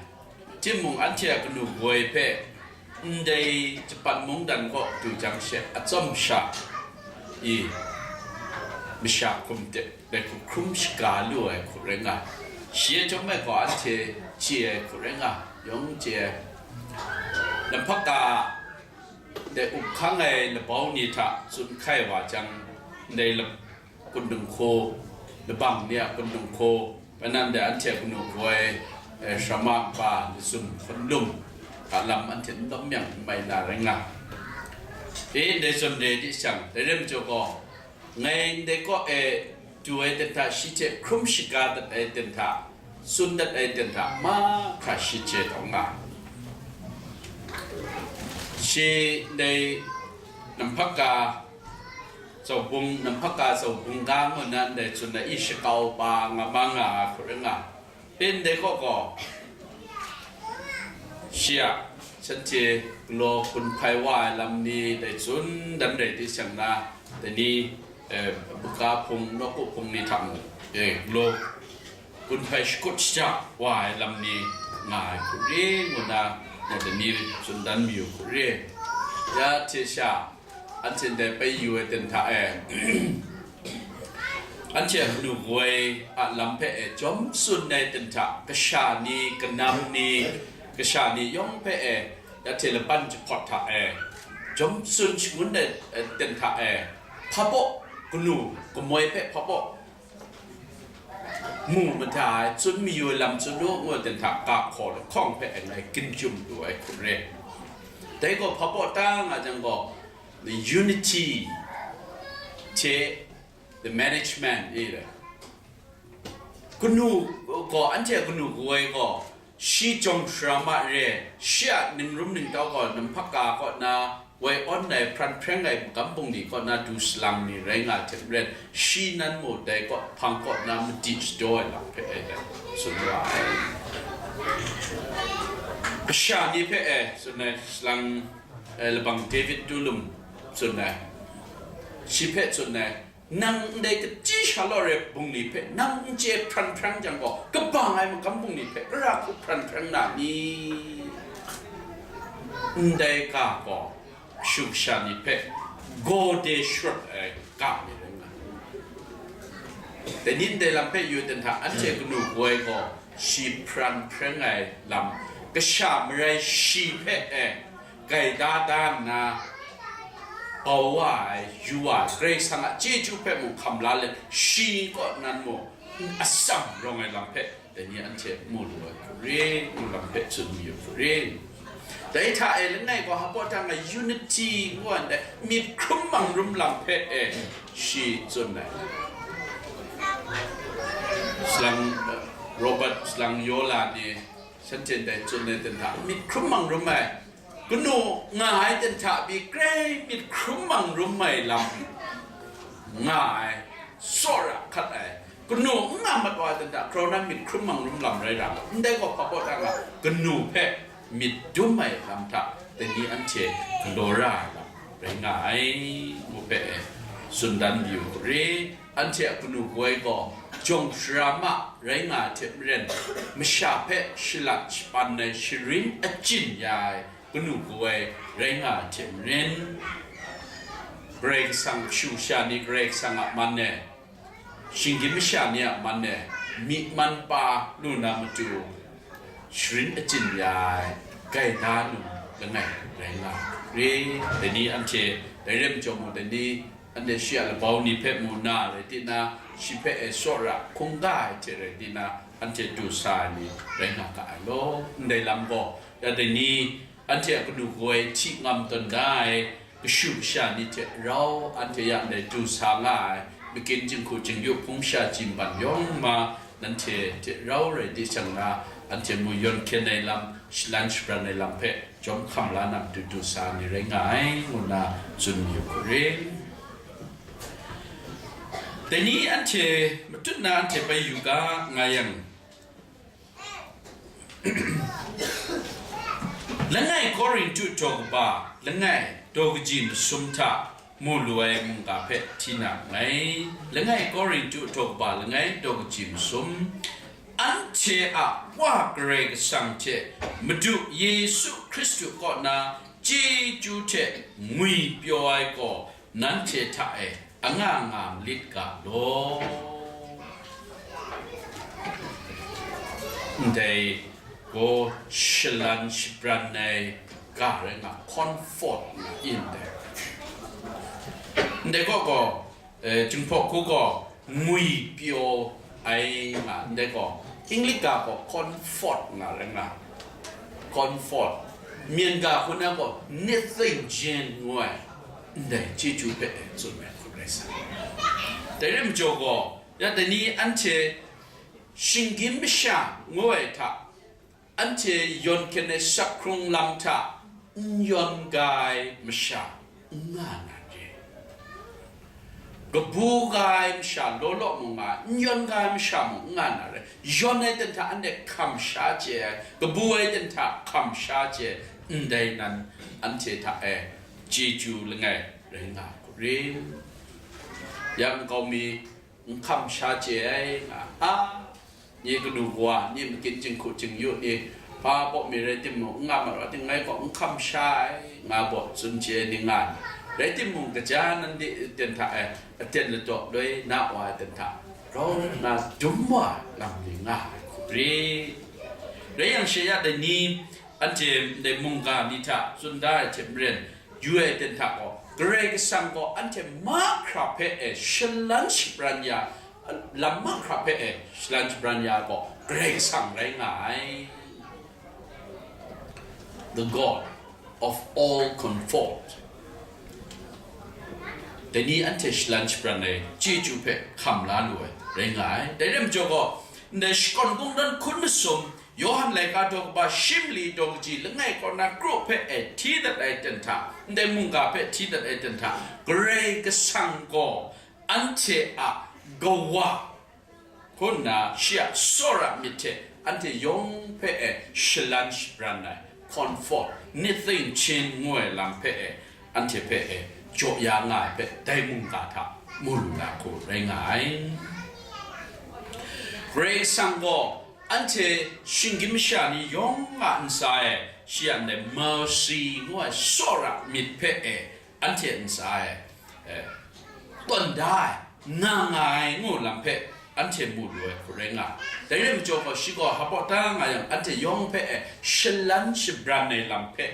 Timung anhte a kanu woi hpe ndai Japan mungdan kaw du jang she atsawm sha i masha hkum de dai hku hkrum shaga lu ai hku rai nga. Shi e chyawm ai gaw anhte chye ai hku rai nga, yawng chye ai. Namhpak ga dai up hkang ai labau ni hta tsun hkai wa jang, ndai lap-, kundung hku, labang ni a kundung hku, bai nan dai anhte kanu woi, eh, shrama kaba, lazum hkawn lum a lam anhte n lawm yang n mai na rai nga. E, ndai zawn re di shang, dai rai majaw gaw, ngai ndai kaw e du ai ten hta, shi hte hkrum shaga dat ai ten hta, tsun dat ai ten hta, mahkra shi chye taw nga. Shi ndai namhpaka zaubung, namhpaka zaubung ga ngu na ndai tsun na i shakau pa nga ma nga ai hku rai nga. Pen dai kaw gaw, shi a, shanhte galaw gun hpai wa ai lam ni dai tsun dan rai di shang na, dai ni, eh, buga hpung, nawku hpung ni hta mung, eh, galaw gun hpai shakut shaja wa ai lam ni nga ai hku re ngu na, dai ni tsun dan mayu hku re. Ya hte sha, anhte ndai bai yu ai ten hta e, anhte a kanu kaw ai a lam hpe e, jawm tsun ai ten hta, kasha ni, kanam ni, kasha ni yawng hpe e, ya hte laban jahpawt hta e, jawm tsun shangun ai, e, ten hta e, hpa baw, kanu kamoi hpe hpa baw, mu mada ai, tsun mayu ai lam tsun u, ngu ai ten hta, ga hkaw lahkawng hpe e ngai ginjum lu ai hku re. Dai gaw hpa baw ta nga jang gaw, the unity hte the management e re. Kanu gaw, anhte a kanu kaw ai gaw, shi jawng sara ma re, shi a ningrum ningtau gaw namhpaka kaw na woi awn ai hpran hpreng ai magam bungli kaw na du salang ni rai nga ai hte maren, shi nan mung dai kaw hpang kaw na madi shadaw ai lam hpe e dai tsun wa ai. Kasha ni hpe e tsun ai, salang, eh, labang David Tulum tsun ai, shi hpe tsun ai, nang ndai kachyi sha law re bungli hpe nang n chye hpran hprang jang gaw, kabang ai magam bungli hpe gara hku hpran hprang na ni? Ndai ga gaw, kashu kasha ni hpe gaw de sharawt ai ga ni rai nga ai. Dai ni ndai lam hpe yu ai ten hta, anhte kanu kaw ai gaw, shi hpran hprang ai lam, kasha marai shi hpe e gaida da nna, bau wa ai, yu wa ai, Karai Kasang a chyeju hpe mung hkam la let, shi kaw nan mung atsam rawng ai lam hpe, dai ni anhte mu lu ai hku re, ngu lam hpe tsun mayu hku re. Dai hta e langai gaw, hpa baw ta nga unity ngu ai ndai, myit hkrum mangrum lam hpe e shi tsun ai. Salang, eh, Robert Salang Yola ni shanhte ndai tsun ai ten hta, myit hkrum mangrum ai, kanu nga ai ten hta pyi grai myit hkrum mangrum ai lam nga ai, tsawra hkat ai, kanu n nga mat wa ai ten hta grau na myit hkrum mangrum lam rai ra ai. Ndai gaw hpa baw ta nga, kanu hpe myit dum ai lam hta dai ni anhte galaw ra ai lam rai nga ai, ngu hpe e tsun dan yu hku re. Anhte a kanu kaw ai gaw, jawng sara ma rai nga ai hte maren, masha hpe shalat shapan ai, sharin achyin ya ai kanu kaw ai rai nga ai hte maren, Karai Kasang, kashu kasha ni Karai Kasang a man e, shinggyim masha ni a man e, myi man pa lu na matu, sharin achyin ya ai, gaida nu langai rai nga ai. Dai ni anhte, dai rai majaw mung, dai ni anhte shi a labau ni hpe mu na rai ti na, shi hpe e tsawra hkungga ai hte rai ti na, anhte du sa ai ni rai nga ga ai law. Ndai lam gaw, ya dai ni, anhte a kanu kaw ai hti ngam tawn da ai, kashu kasha ni hte rau anhte ya ndai du sa nga ai, makyin jinghku jingyu hpung sha jimban yawng ma, nanhte hte rau rai di shang na, anhte mu yawn hkyen ai lam, shalan shabran ai lam hpe jawm hkam la na matu du sa ni rai nga ai, ngu na tsun yu hku re. Dai ni anhte matut na anhte bai yu ga nga yang, langai Korintu daw kaba langai daw kaji masum hta mu lu ai mungga hpe hti na nngai. Langai Korintu daw kaba langai daw kaji masum, anhte a Wa Karai Kasang hte Madu Yesu Hkristu kaw na chyeju hte ngwipyaw ai gaw nanhte hta e anga nga malit ga law. Ndai gaw shalan shabran ai ga rai nga, comfort nga in dai. Ndai gaw gaw, eh, Jinghpaw hku gaw ngwipyaw ai nga, ndai gaw English ga gaw comfort nga rai nga, comfort. Myen ga hku na gaw nithing jin ngu ai. ndai chyeju hpe tsun ai hku rai sa. Dai rai majaw gaw, ya dai ni anhte shinggyim masha ngu ai hta, anhte yawn hkyen ai sak hkrung lam hta n yawn ga ai masha n nga na re. Kabu ga ai masha law law mung nga, n yawn ga ai masha mung n nga na re. Yawn ai ten hta anhte hkam sha chye ai, kabu ai ten hta hkam sha chye ai, ndai nan anhte hta e chyeju langai rai nga hku rin. Ya nkau mi n hkam sha chye ai nga, a, nye kanu kawa, nye makin jinghku jingyu ni, hpa baw mi rai timung, n nga ma raw ting, ngai gaw n hkam sha ai, nga gaw tsun chye ai ni nga ai. Rai timung, kaja nan de ten hta e, aten ladaw loi na wa ai ten hta, grau nna dum wa ai lam ni nga ai hku ri. Rai yang, she ya dai ni, anhte ndai mungga ni hta tsun da ai hte maren, yu ai ten hta gaw, Karai Kasang gaw anhte mahkra hpe e shalan shabran ya, lam mahkra hpe e shalan shabran ya gaw Karai Kasang rai nga ai. The God of all comfort. Dai ni anhte shalan shabran ai chyeju hpe hkam la lu ai rai nga ai. Dai rai majaw gaw, ndai shakawn kungdawn hkun masum, Yawhan laika daw kaba shi mali daw kaji langai kaw na kru hpe e hti dat ai ten hta, ndai mungga hpe hti dat ai ten hta, Karai Kasang gaw anhte a Kawa hku nna shi a tsawra myit hte anhte yawng hpe e shalan shabran ai, comfort, nit ting hkyin ngu ai lam hpe e, anhte hpe e jaw ya nga ai hpe, dai mungga hta mu lu na hku rai nga ai. Karai Kasang gaw anhte shinggyim masha ni yawng a ntsa e, shi a ndai mercy ngu ai tsawra myit hpe e anhte ntsa e, e, tawn da ai, nga nga ai ngu lam hpe anhte mu lu ai hku rai nga ai. Dai rai majaw gaw, shi gaw hpa baw ta nga yang, anhte yawng hpe e shalan shabran ai lam hpe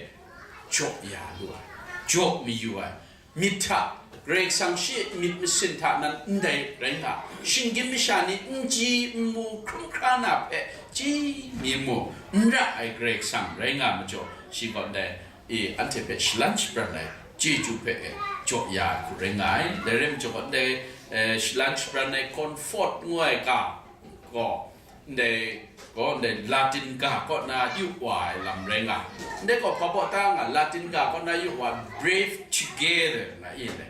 jaw ya lu ai, jaw mayu ai. Myit hta, Karai Kasang shi myit masin hta nan ndai rai nga, shinggyim masha ni n chyi n mu hkrum hkra na hpe chyi mi mu n ra ai Karai Kasang rai nga majaw, shi gaw ndai, e, anhte hpe shalan shabran ai chyeju hpe e jaw ya ai hku rai nga ai. Dai rai majaw gaw, ndai, e, shalan shabran ai comfort ngu ai ga gaw, ndai gaw, ndai Latin ga kaw na yu wa ai lam rai nga ai. Ndai gaw hpa baw ta nga, Latin ga kaw na yu wa, brave together nga i ndai.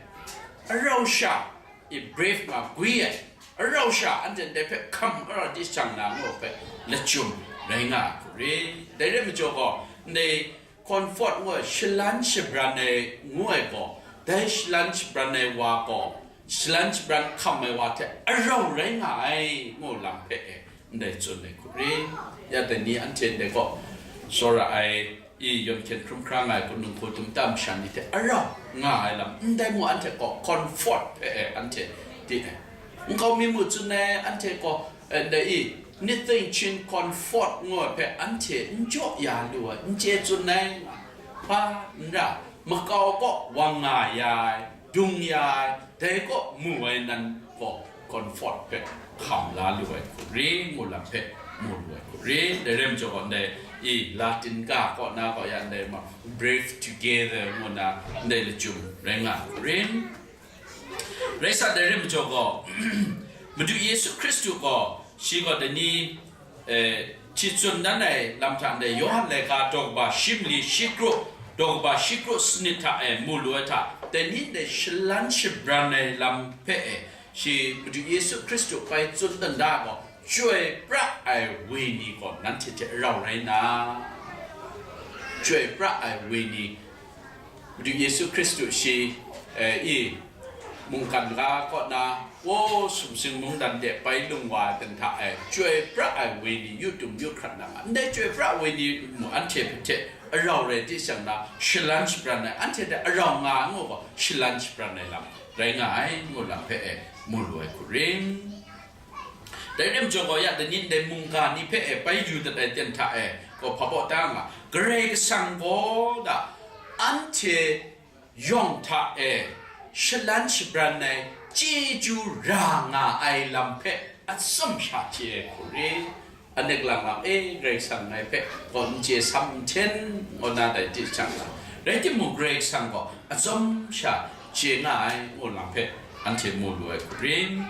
Arau sha, i brave nga gwi ai, arau sha anhte ndai hpe hkam ara di shang na ngu hpe lachyum rai nga ai hku ri. Dai rai majaw gaw, ndai comfort ngu ai, shalan shabran ai ngu ai gaw, dai shalan shabran ai wa gaw, shalan shabran hkam ai wa hte arau rai nga ai ngu lam hpe e, ndai tsun ai hku ri. Ya dai ni anhte ndai gaw, tsawra ai, i yawn hkyen hkrum hkra nga ai, hpunung hku tum tam shan ni hte arau nga ai lam, ndai mu anhte gaw comfort hpe e anhte di ai. Nkau mi mu tsun ai, anhte gaw, eh, ndai i, nit ting hkyin comfort ngu ai hpe anhte n jaw ya lu ai, n chye tsun ai, hpa n ra, makau kaw wang nga ya ai, dung ya ai, dai kaw mu ai nan gaw comfort hpe hkam la lu ai hku ri, ngu lam hpe mu lu ai hku ri. Dai rai majaw gaw, ndai i Latin ga kaw na gaw ya ndai ma, brave together ngu na ndai lachyum rai nga ai hku ri. Rai sa, dai rai majaw gaw, Madu Yesu Hkristu gaw, shi gaw dai ni, eh, hti tsun dan ai lam hta ndai Yawhan laika daw kaba shi mali shi kru, daw kaba shi kru sanit hta e mu lu ai hta, dai ni ndai shalan shabran ai lam hpe e, shi Madu Yesu Hkristu bai tsun dan da gaw, chyoi pra ai wenyi gaw nanhte hte rau rai na, chyoi pra ai wenyi, Madu Yesu Hkristu shi, eh, i, mungkan ga kaw na, o, sumsing mungdan de bai lung wa ai ten hta e, chyoi pra ai wenyi yu tum yu hkrat na nga. Ndai chyoi pra wenyi mu anhte hpe hte arau rai di shang na, shalan shabran ai, anhte hte arau nga ai ngu gaw, shalan shabran ai lam rai nga ai ngu lam hpe e mu lu ai hku ring. Dai rai majaw gaw, ya dai ni ndai mungga ni hpe e bai yu dat ai ten hta e gaw hpa baw ta nga, Karai Kasang gaw da anhte yawng hta e shalan shabran ai chyeju ra nga ai lam hpe atsawm sha chye ai hku ri. Anek lang lang, e, Karai Kasang ngai hpe gaw n chye sam n hten, ngu na dai di shang la, rai timung, Karai Kasang gaw atsawm sha chye nga ai, ngu lam hpe anhte mu lu ai hku rin.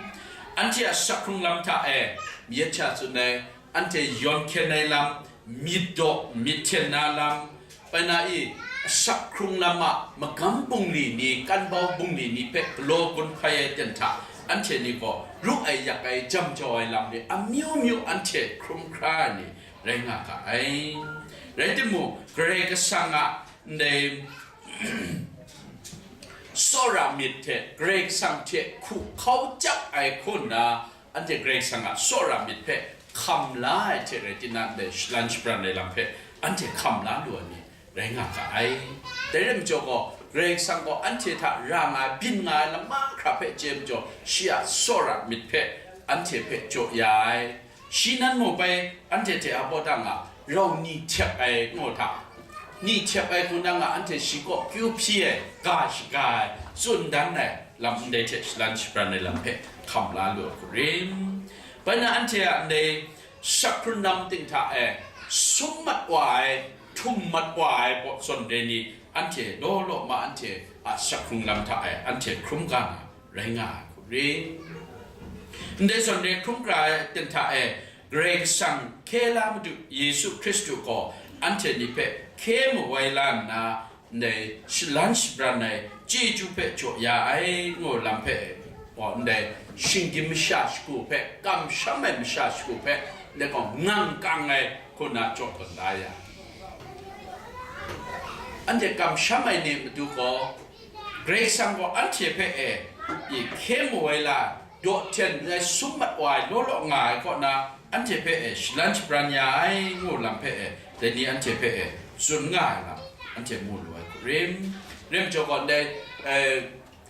Anhte a shak hkrung lam hta e, myit sha tsun ai, anhte yawn hkyen ai lam, myit daw, myit hten na lam, bai na i, shak hkrung lam a magam bungli ni, kanbau bungli ni hpe galaw gun hpai ai ten hta, anhte ni gaw ru ai yak ai, jam jau ai lam ni amyu myu anhte hkrum hkra ai ni rai nga ga ai. Rai timung, Karai Kasang a ndai tsawra myit hte Karai Kasang hte hku hkau chyap ai hku nna, anhte Karai Kasang a tsawra myit hpe hkam la ai hte rai tinang, ndai shalan shabran ai lam hpe anhte hkam la lu ai ni rai nga ga ai. Dai rai majaw gaw, Karai Kasang gaw anhte hta ra nga ai, byin nga ai lam mahkra hpe chye majaw, shi a tsawra myit hpe anhte hpe jaw ya ai. Shi nan mung bai anhte hte a baw dang a, rau ni htek ai ngu hta, ni htek ai hku nang a, anhte shi kaw kyu hpyi ai, ga shaga ai, tsun dan ai lam ndai hte shalan shabran ai lam hpe hkam la lu ai hku rin. Bai na anhte a ndai shak hkrun lam ting hta e sum mat wa ai, htum mat wa ai baw zawn re ni, anhte law law ma anhte a shak hkrung lam hta e anhte hkrum ga na rai nga ai hku rin. Ndai zawn re hkrum gra ai ten hta e, Karai Kasang hkye la Madu Yesu Hkristu gaw anhte ni hpe hkye mawai la nna, ndai shalan shabran ai chyeju hpe jaw ya ai, ngu lam hpe, gaw ndai shinggyim masha shagu hpe, kamsham ai masha shagu hpe, ndai gaw ngang kang ai hku na jaw tawn da ya. Anhte kamsham ai ni matu gaw, Karai Kasang gaw anhte hpe e, i hkye mawai la, daw hten ai sum mat wa ai law law nga ai kaw na, anhte hpe e shalan shabran ya ai, ngu lam hpe e, dai ni anhte hpe e tsun nga ai lam, anhte mu lu ai hku rim. Rim jaw gaw, ndai, eh,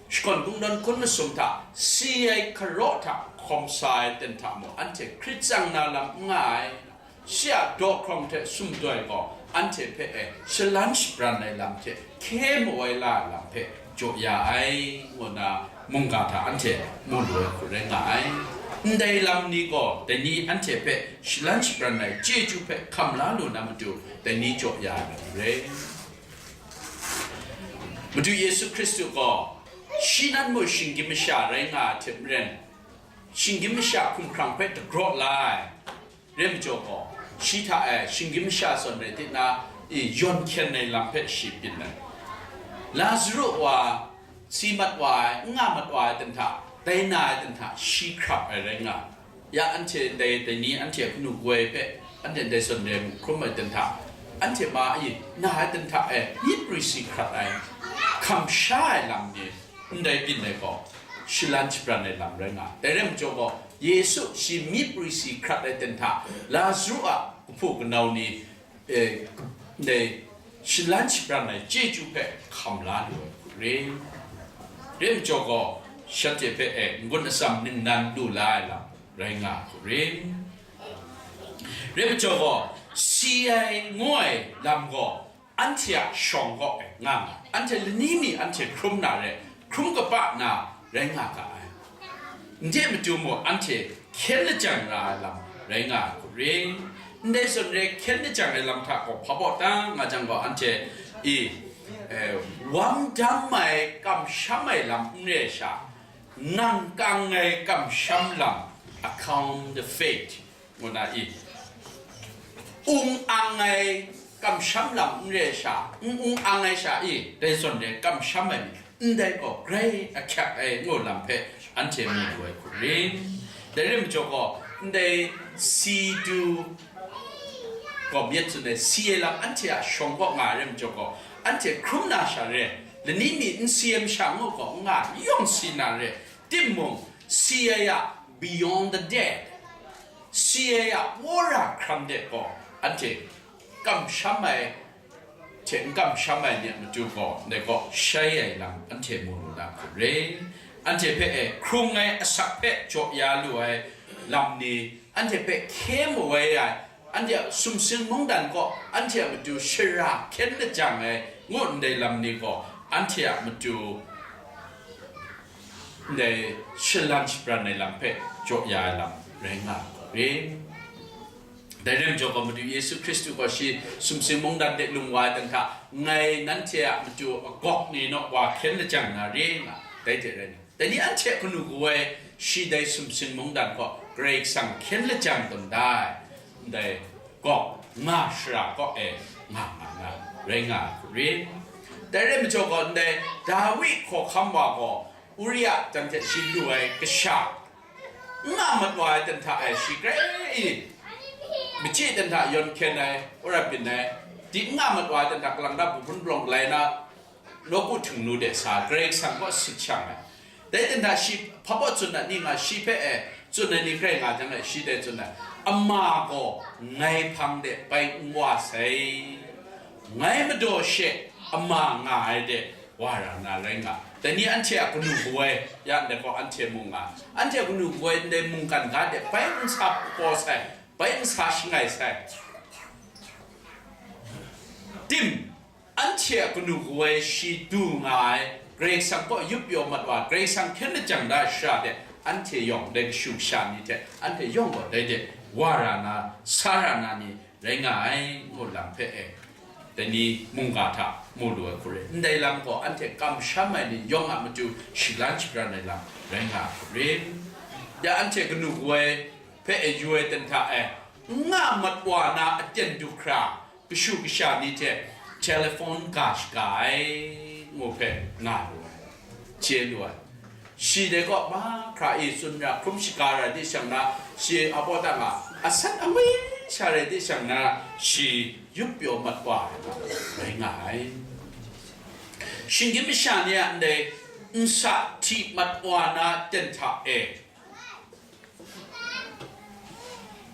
shakawn kungdawn hkun masum hta, si ai hkaraw hta hkawm sa ai ten hta mung, anhte hkrit tsang na lam n nga ai. Shi a daw hkrawng hte sumdoi gaw anhte hpe e shalan shabran ai lam hte hkye mawai la ai lam hpe jaw ya ai, ngu na mungga hta anhte mu lu ai hku rai nga ai. Ndai lam ni gaw dai ni anhte hpe shalan shabran ai chyeju hpe hkam la lu na matu, dai ni jaw ya ai lam re. Madu Yesu Hkristu gaw shi nan mung shinggyim masha rai nga ai hte maren, shinggyim masha hkumhkrang hpe dagraw la ai. Rai majaw gaw, shi hta e shinggyim masha zawn rai ti na, i yawn hkyen ai lam hpe shi byin ai. Lazaru wa, si mat wa ai, n nga mat wa ai ten hta, dai na ai ten hta, shi hkrap ai rai nga. Ya anhte dai, dai ni anhte hpunu woi hpe, anhte dai zawn rai mu hkrum ai ten hta, anhte ma i na ai ten hta e myit risi hkrat ai, hkam sha ai lam ni, ndai byin ai gaw, shalan shabran ai lam rai nga. Dai rai majaw gaw, Yesu shi myit risi hkrat ai ten hta, Lazaru a kahpu kanau ni, e, ndai shalan shabran ai chyeju hpe hkam la lu ai hku rin. Rai majaw gaw, shanhte hpe e n-gun atsam ningnan lu la ai lam rai nga ai hku rin. Rai majaw gaw, si ai ngu ai lam gaw, anhte a shawng kaw e nga nga, anhte lani mi anhte hkrum na re, hkrum kaba na rai nga ga ai. Ndai matu mung anhte hkyen lajang ra ai lam rai nga ai hku rin. Ndai zawn re hkyen lajang ai lam hta gaw hpa baw ta nga jang gaw, anhte i, eh, wam dam ai kamsham ai lam n re ai sha, ngang kang ai kamsham lam, account the faith, ngu na i, ung ang ai kamsham lam n re ai sha, n ung ang ai sha i, dai zawn re kamsham ai mi, ndai gaw grai ahkyak ai ngu lam hpe anhte mu lu ai hku rin. Dai rai majaw gaw, ndai si du gaw myit tsun ai, si ai lam anhte a shawng kaw nga ai rai majaw gaw, anhte hkrum na sha re, lani mi n si ai masha ngu gaw n nga, yawng si na re, timung, si ai a beyond the dead, si ai a wora hkram de gaw, anhte kamsham ai hte n kamsham ai ni a matu gaw, ndai gaw shai ai lam anhte mu lu na hku re. Anhte hpe e hkrung ai asak hpe jaw ya lu ai lam ni, anhte hpe hkye mawai ai, anhte a sumsing mungdan gaw anhte a matu shara hkyen lajang ai, ngu ndai lam ni gaw, anhte a matu ndai shalan shabran ai lam hpe jaw ya ai lam rai nga ai hku re. Dai rai majaw gaw, Madu Yesu Hkristu gaw shi sumsing mungdan de lung wa ai dan hta, ngai nanhte a matu agawk ni naw wa hkyen lajang na re nga, dai hte rai nna, dai ni anhte a kanu kaw ai shi dai sumsing mungdan gaw Karai Kasang hkyen lajang tawn da ai, ndai gawk nga shara kaw e nga nga nga rai nga ai hku rin. Dai rai majaw gaw, ndai Dawi hkawhkam wa gaw Uria jan hte shi lu ai kasha, n nga mat wa ai dan hta e shi grai i, machyi dan hta yawn hkyen ai, wora byin ai, di n nga mat wa ai dan hta kalang da bu hpun palawng galai na, nawku htingnu de sa Karai Kasang kaw sit shang ai. Dai dan hta shi hpa baw tsun ai ni nga, shi hpe e tsun ai ni grai nga jang e, shi dai tsun ai, ama gaw ngai hpang de bai n wa sai, ngai madaw she ama nga ai de wa ra na rai nga. Dai ni anhte a kanu kaw ai, ya ndai gaw anhte mung nga, anhte a kanu kaw ai ndai mungkan ga de bai n sa paw sai, bai n sa shangai sai. Tim, anhte a kanu kaw ai shi du nga ai, Karai Kasang kaw yup pyaw mat wa, Karai Kasang hkyen lajang da shara de, anhte yawng dai kashu kasha ni hte, anhte yawng gaw dai de wa ra na, sa ra na ni rai nga ai, ngu lam hpe e, dai ni mungga hta mu lu ai hku rai. Ndai lam gaw anhte kamsham ai ni yawng a matu shalan shabran ai lam rai nga ai hku rai. Ya anhte kanu kaw ai hpe e yu ai dan hta e, n nga mat wa na aten du hkra, kashu kasha ni hte telephone ga shaga ai, ngu hpe nga lu ai, chye lu ai. Shi dai kaw mahkra e tsun ra hkrum shaga ra di shang na, shi a baw ta nga, asan angwi sha rai di shang na, shi yup pyaw mat wa ai lam rai nga ai. Shinggyim masha ni a ndai nsa hti mat wa na ten hta e,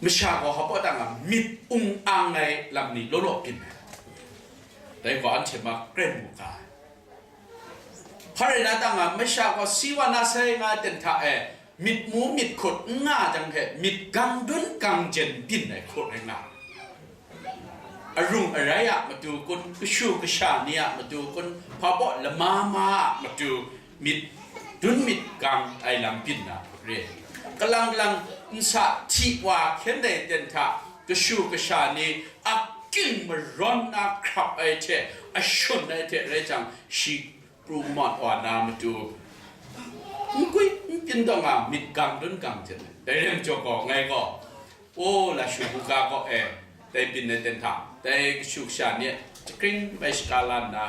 masha gaw hpa baw ta nga myit ung ang ai lam ni law law byin ai. Dai gaw anhte ma kren mu ga ai. Hpa rai na ta nga, masha gaw si wa na sai nga ai ten hta e, myit mu myit hkut n nga jang hte, myit gang dun gang jen byin ai hku rai nga ai. Arung arai a matu kun, kashu kasha ni a matu kun, hpa baw lama ma a matu myit dun myit gang ai lam byin na re. Kalang kalang nsa hti wa hkyen dai ten hta, kashu kasha ni a king marawn na hkrap ai hte, a shun ai hte rai jang, shi pru mat wa na matu, n gwi n pyin taw nga myit gang dun gang jen ai. Dai rai majaw gaw, ngai gaw, o, Lashu buga kaw e, dai byin ai ten hta, dai kashu kasha ni a jakring bai shaga la nna,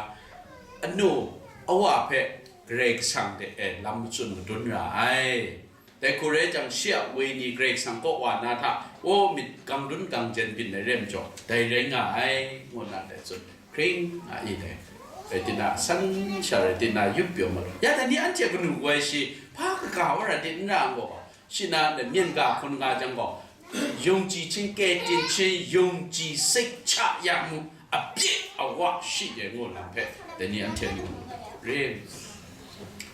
anu, awa hpe Karai Kasang de e lam matsun madun ra ai. Dai hku rai jang, shi a wenyi Karai Kasang kaw wa na hta, o, myit gang dun gang jen byin ai rai majaw, dai rai nga ai, ngu nna dai tsun. Hkring a i dai. Rai tina, san sha rai tina, yup pyaw mat. Ya dai ni anhte kanu kaw ai shi, hpa kaga wa ra di n ra n gaw, shi na, myen ga hkun nga jang gaw, 勇气 hkying kye tin hkying, 勇气 sik cha ya mu, a pyi a wa shi de ngu lam hpe, dai ni anhte mu rim.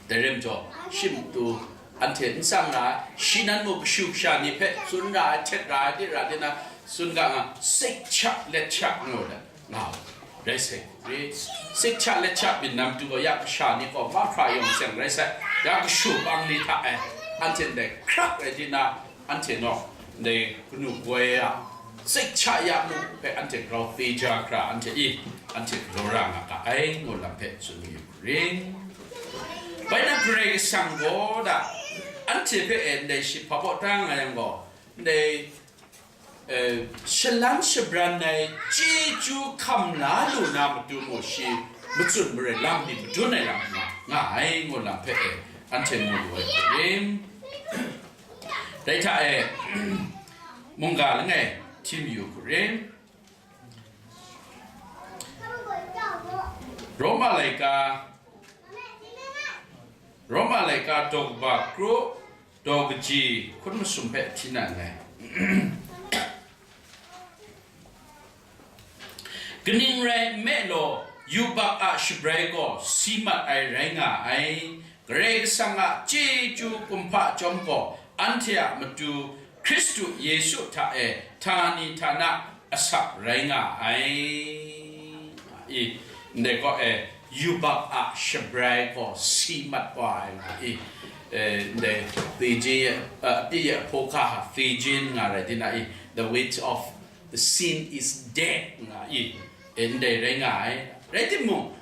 Dai rim jaw, shi matu anhte n tsang ra ai, shi nan mu kashu kasha ni hpe tsun ra ai, htet ra ai, di ra di na, tsun ga nga, sik cha let cha ngu ai. Nga, rai sai, ri, sik cha let cha byin na matu gaw, ya kasha ni gaw mahkra yawng seng rai sai, ya kashu bang ni hta e, anhte ndai hkrak rai di na, anhte nawng, ndai kanu kaw ai a, sik cha ya mu hpe anhte grau teja hkra, anhte i, anhte galaw ra nga ga ai, ngu lam hpe tsun yu ring. Bai na Karai Kasang gaw da, anhte hpe e ndai shi hpa baw ta nga yang gaw, ndai eh, shalan shabran ai chyeju hkam la lu na matu mung shi matsun marai lam ni madun ai lam nga, nga ai ngu lam hpe e, anhte mu lu ai hte rim. Dai hta e, mungga langai htim yu hku rim. Roma laika, Roma laika daw kaba kru, daw kaji hkun masum hpe hti na nngai. Kaning rai nme law, yubak a shabrai gaw si mat ai rai nga ai. Karai Kasang a chyeju kumhpa chyawm gaw, anhte a matu Hkristu Yesu hta e htani htana asak rai nga ai. I, ndai kaw e, yubak a shabrai gaw si mat wa ai nga i, eh, ndai Fiji, eh, apyi e hpaw ga Fiji nga rai di na i, the weight of The sin is dead, nga i, e, ndai rai nga ai. Rai timung,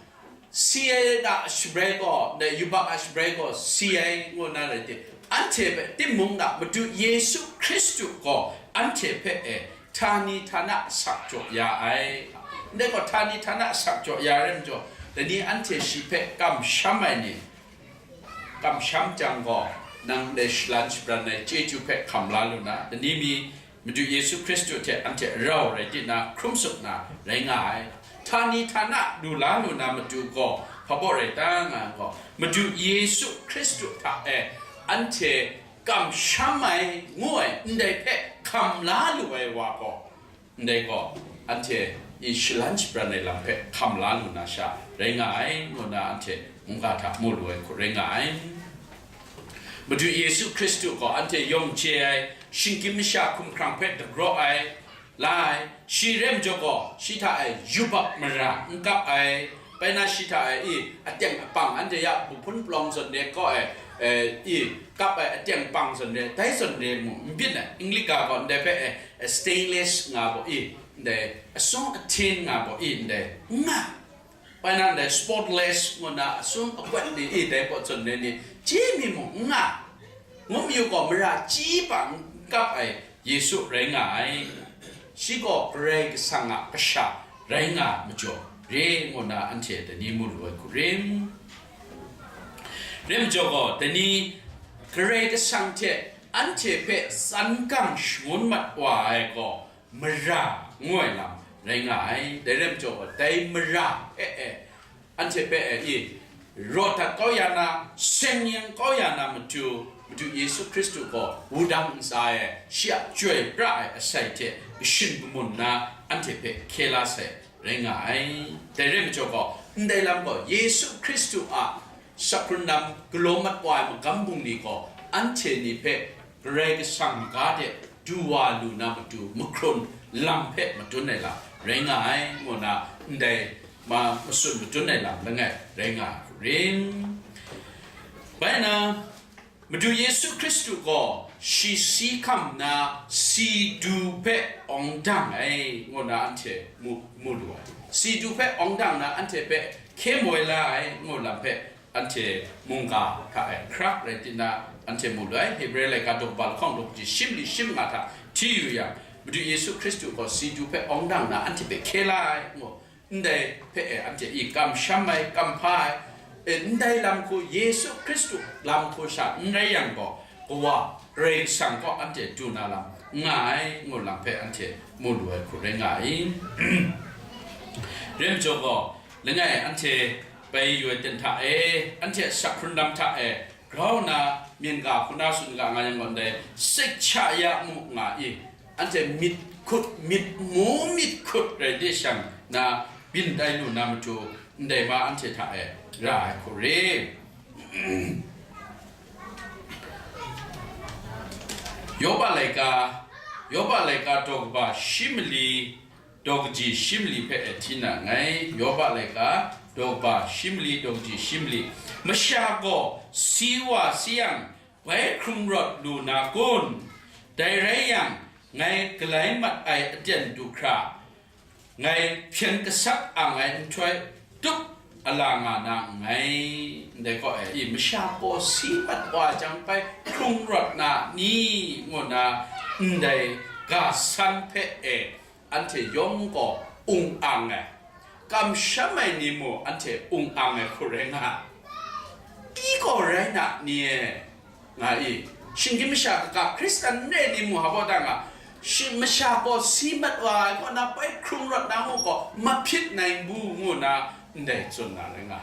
si ai a shabrai gaw, ndai yubak a shabrai gaw si ai, ngu na rai ti, anhte hpe timung na Madu Yesu Hkristu gaw anhte hpe e, htani htana asak jaw ya ai. Ndai gaw htani htana asak jaw ya rai majaw, dai ni anhte shi hpe kamsham ai ni, kamsham jang gaw, nang ndai shalan shabran ai chyeju hpe hkam la lu na, dai ni mi Madu Yesu Hkristu hte anhte rau rai ti na, hkrum suk na rai nga ai. Htani htana lu la lu na matu gaw hpa baw rai ta nga gaw, Madu Yesu Hkristu hta e anhte kamsham ai, ngu ai, ndai hpe hkam la lu ai wa gaw, ndai gaw, anhte i shalan shabran ai lam hpe hkam la lu na sha rai nga ai, ngu na anhte mungga hta mu lu ai hku rai nga ai. Madu Yesu Hkristu gaw anhte yawng chye ai, shinggyim masha hkumhkrang hpe dagraw ai, la ai, shi rai majaw gaw, shi hta e yubak mara n kap ai, bai na shi hta e i, ateng apang anhte ya buhpun palawng zawn re kaw ai, e, i, kap ai ateng apang zawn re, dai zawn re mu n byin ai, English ga gaw ndai hpe e, stainless nga baw i, ndai asung ahtin nga baw i, ndai n nga, bai na ndai spotless ngu na asung akwat ni i, dai baw zawn re ni, chyi mi mung n nga, ngu mayu gaw, mara chyi pa n kap ai Yesu rai nga ai. Shi gaw Karai Kasang a Kasha rai nga majaw re, ngu na anhte dai ni mu lu ai hku rim. Rai majaw gaw, dai ni Karai Kasang hte anhte hpe tsan gang shangun mat wa ai gaw, mara ngu ai lam rai nga ai. Dai rai majaw gaw, dai mara hpe e, anhte hpe e i, rawt dat kau ya na, seng yang kau ya na matu, Madu Yesu Hkristu gaw wudang ntsa e, shi a chyoi pra ai asai hte kashin kamun na anhte hpe hkye la sai rai nga ai. Dai rai majaw gaw, ndai lam gaw Yesu Hkristu a sakhun lam galaw mat wa ai magam bungli gaw, anhte ni hpe Karai Kasang ga de du wa lu na matu mahkrun lam hpe madun ai lam rai nga ai, ngu na ndai ma-, matsun madun ai lam langai rai nga ai hku rim. Bai na, Madu Yesu Hkristu gaw shi si hkam na si du hpe awng dang ai, ngu na anhte mu, mu lu ai. Si du hpe awng dang na anhte hpe hkye moi la ai, ngu lam hpe anhte mungga hta e hkrak rai ti na, anhte mu lu ai. Hebre laika daw kaba lahkawng daw kaji shi mali shi manga hta hti yu yang, Madu Yesu Hkristu gaw si du hpe awng dang na anhte hpe hkye la ai, ngu, ndai hpe e anhte i kamsham ai, kamhpa ai, e, ndai lam hku, Yesu Hkristu lam hku sha n rai yang gaw, Kawa Karai Kasang kaw anhte du na lam n nga ai, ngu lam hpe anhte mu lu ai hku rai nga ai. Rai majaw gaw, langai anhte bai yu ai ten hta e, anhte a sakhun lam hta e, grau na, myen ga hku na tsun ga nga yang gaw, ndai sek cha ya mu nga i, anhte myit hkut, myit mu myit hkut rai de shang na, byin tai lu na matu, ndai ma anhte hta e ra ai hku re. Yoba laika, Yoba laika daw kaba shi mali, daw kaji shi mali hpe e hti na nngai. Yoba laika, daw kaba shi mali, daw kaji shi mali. Masha gaw si wa si yang, bai hkrung rawt lu na kun? Dai rai yang, ngai galai mat ai aten du hkra, ngai hpyen gasat ang ai nhtoi tup a la nga na nngai. Ndai kaw e, i, masha gaw si mat wa jang bai hkrung rawt na ni, ngu na ndai ga san hpe e, anhte yawng gaw ung ang ai, kamsham ai ni mung anhte ung ang ai hku rai nga ai. Tinggaw rai na ni e, nga i, shinggyim masha kaga Hkristan n re ni mung hpa baw ta nga, shi-, masha gaw si mat wa ai kaw na bai hkrung rawt na ngu gaw, mahpyit nai bu ngu na ndai tsun na rai nga.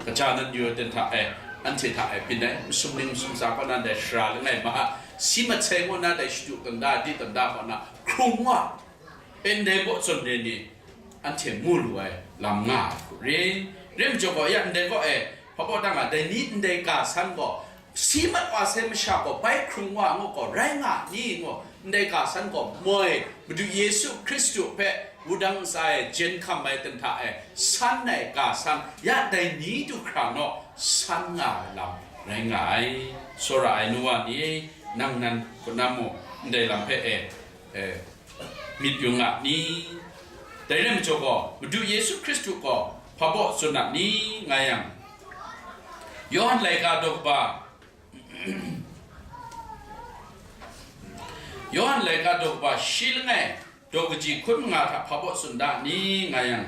Kaja nan yu ai ten hta e, anhte hta e byin ai, masum ning masum tsa kaw na ndai sara langai ma, si mat sai ngu na dai shadu tanda, di tanda kaw na hkrung wa, ndai baw zawn re ni, anhte mu lu ai lam nga ai hku re. Rai majaw gaw, ya ndai kaw e, hpa baw ta nga, dai ni ndai ga san gaw, si mat wa sai masha gaw bai hkrung wa ngu gaw, rai nga ni ngu, ndai ga san gaw moi, Madu Yesu Hkristu hpe wudang ntsa e jen hkam ai ten hta e, san ai ga san, ya dai ni du hkra naw san nga ai lam rai nga ai. Tsawra ai nu wa ni e, nang nan hku na mu, ndai lam hpe e, eh, myit yung a ni? Dai rai majaw gaw, Madu Yesu Hkristu gaw hpa baw tsun a ni, nga yang, Yawhan laika daw kaba, Yawhan laika daw kaba shi langai, daw kaji hkun manga hta hpa baw tsun da ni, nga yang,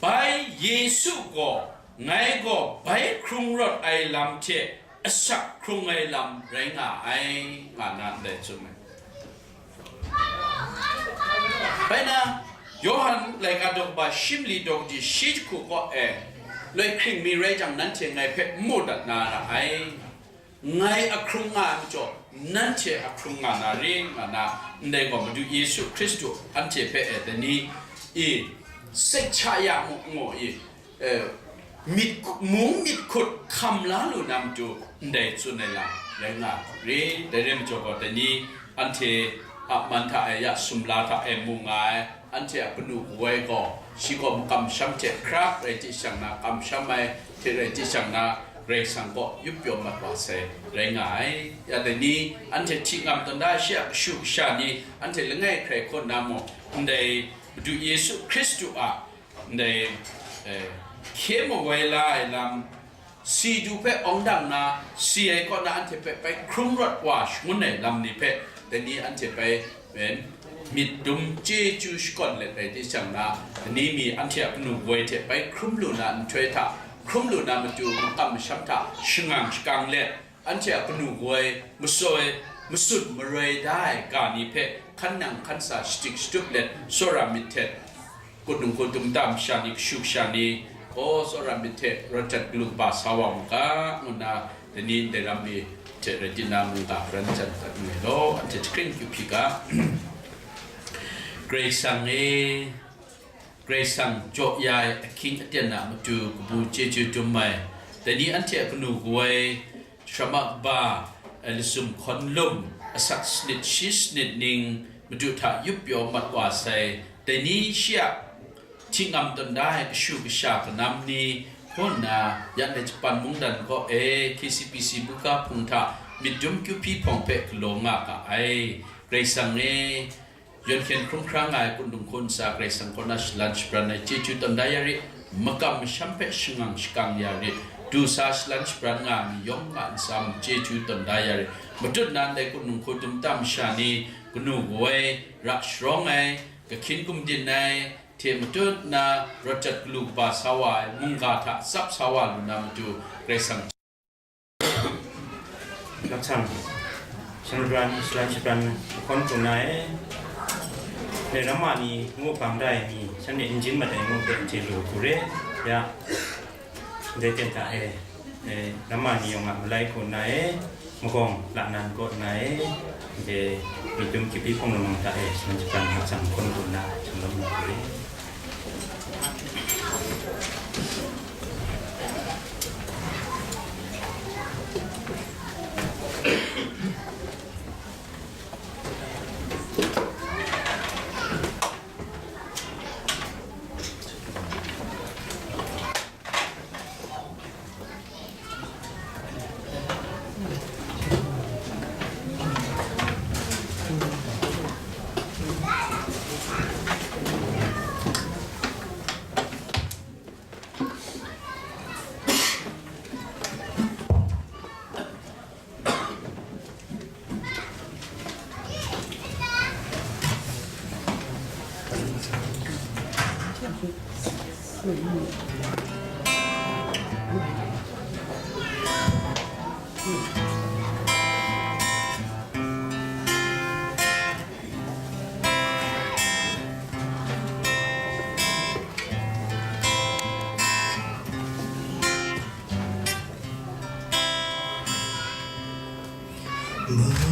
bai Yesu gaw, ngai gaw bai hkrung rawt ai lam hte asak hkrung ai lam rai nga ai, nga na ndai tsun ai. Bai na, Yawhan laika daw kaba shi mali daw kaji shi jahku kaw e, loi hkring mi rai jang, nanhte ngai hpe n mu dat na ra ai. Ngai a hkrung nga ai majaw, nanhte a hkrung nga na re, nga na, ndai gaw Madu Yesu Hkristu anhte hpe e dai ni, i, sek cha ya mu, ngu i, eh, myit, mung myit hkut hkam la lu na matu, ndai tsun ai lam rai nga re. Dai rai majaw gaw, dai ni anhte a man hta e, ya sumla hta e mu nga ai, anhte a kanu kaw ai gaw, shi gaw makam masham hte hkrak rai chye shang na, kamsham ai hte rai chye shang na, Karai Kasang kaw yup pyaw mat wa sai rai nga ai. Ya dai ni, anhte hti ngam tawn da ai shi a kashu kasha ni, anhte langai hkrai hkaw na mung, ndai Madu Yesu Hkristu a ndai, eh, hkye mawai la ai lam, si du hpe awng dang na, si ai kaw na anhte hpe bai hkrum rawt wa shangun ai lam ni hpe, dai ni anhte bai, eh, myit dum chyeju shakawn let ai hte shang na, dai ni mi anhte a kanu kaw ai hte bai hkrum lu na nhtoi hta, hkrum lu na matu makam masham hta shangang shakang let, anhte a kanu kaw ai, masoi, masun maroi da ai ga ni hpe hkan nang hkan sa shadik shatup let, tsawra myit hte, kunung kundum tam sha ni, kashu kasha ni, gaw tsawra myit hte rawt jat galu kaba sa wa mu ga, ngu nna, dai ni ndai ram ni hte rai tinang mungga hparan jan dat nngai law, anhte hkring kyu hpyi ga. Karai Kasang e, Karai Kasang jaw ya ai ahkying aten a matu kabu chyeju dum ai, dai ni anhte a kanu kaw ai, Sharama kaba, eh, lasum hkawn lum, asak sanit shi sanit ning, Madu hta yup pyaw mat wa sai, dai ni shi a hti ngam tawn da ai kashu kasha kanam ni, hkaw nna, yan ai Japan mungdan kaw e, K C P C buga hpung hta myit dum kyu hpyi hpawng hpe galaw nga ga ai. Karai Kasang e, Yawn hkyen hkrum hkra nga ai kunung hku ntsa Karai Kasang kaw na shalan shabran ai chyeju tawn da ya rit, makam masham hpe shangang shakang ya rit, du sa shalan shabran nga ai mi yawng a ntsa mung chyeju tawn da ya rit. Matut na ndai kunung hku dum tam masha ni, kanu kaw ai, ra sharawng ai, kahkyin gumdin ai, hte matut na rawt jat galu kaba sa wa ai, mungga hta tsap sa wa lu na matu, Karai Kasang Laksang, shanglabran, shalan shabran lahkawn hku na e, dai ramma ni ngu bang da ai mi, shanhte n jin mat ai ngu hte hte lu hku re, ya, dai ten hta e, e, ramma ni yawng a malai hku na e, magawng la nan kaw na e, dai myit dum kyu hpyi hpawng lamang hta e, shalan shabran laksang lahkawn hku na, shanglawm na hku re.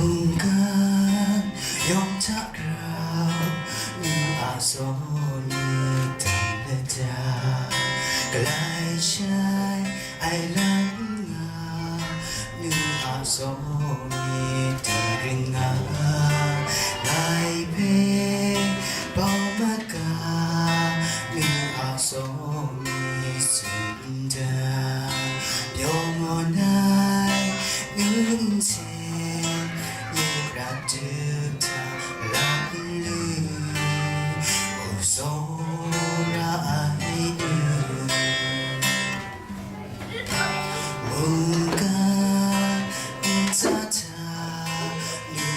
Mungkan yawng hta grau, nu a saw ni tam lada, galai shai ai lam nga, nu a saw ni tam ring nga, ngai hpe bau mat ga, nu a saw ni tsun da, pyaw mawn ai nu nsen, nu rat dup hta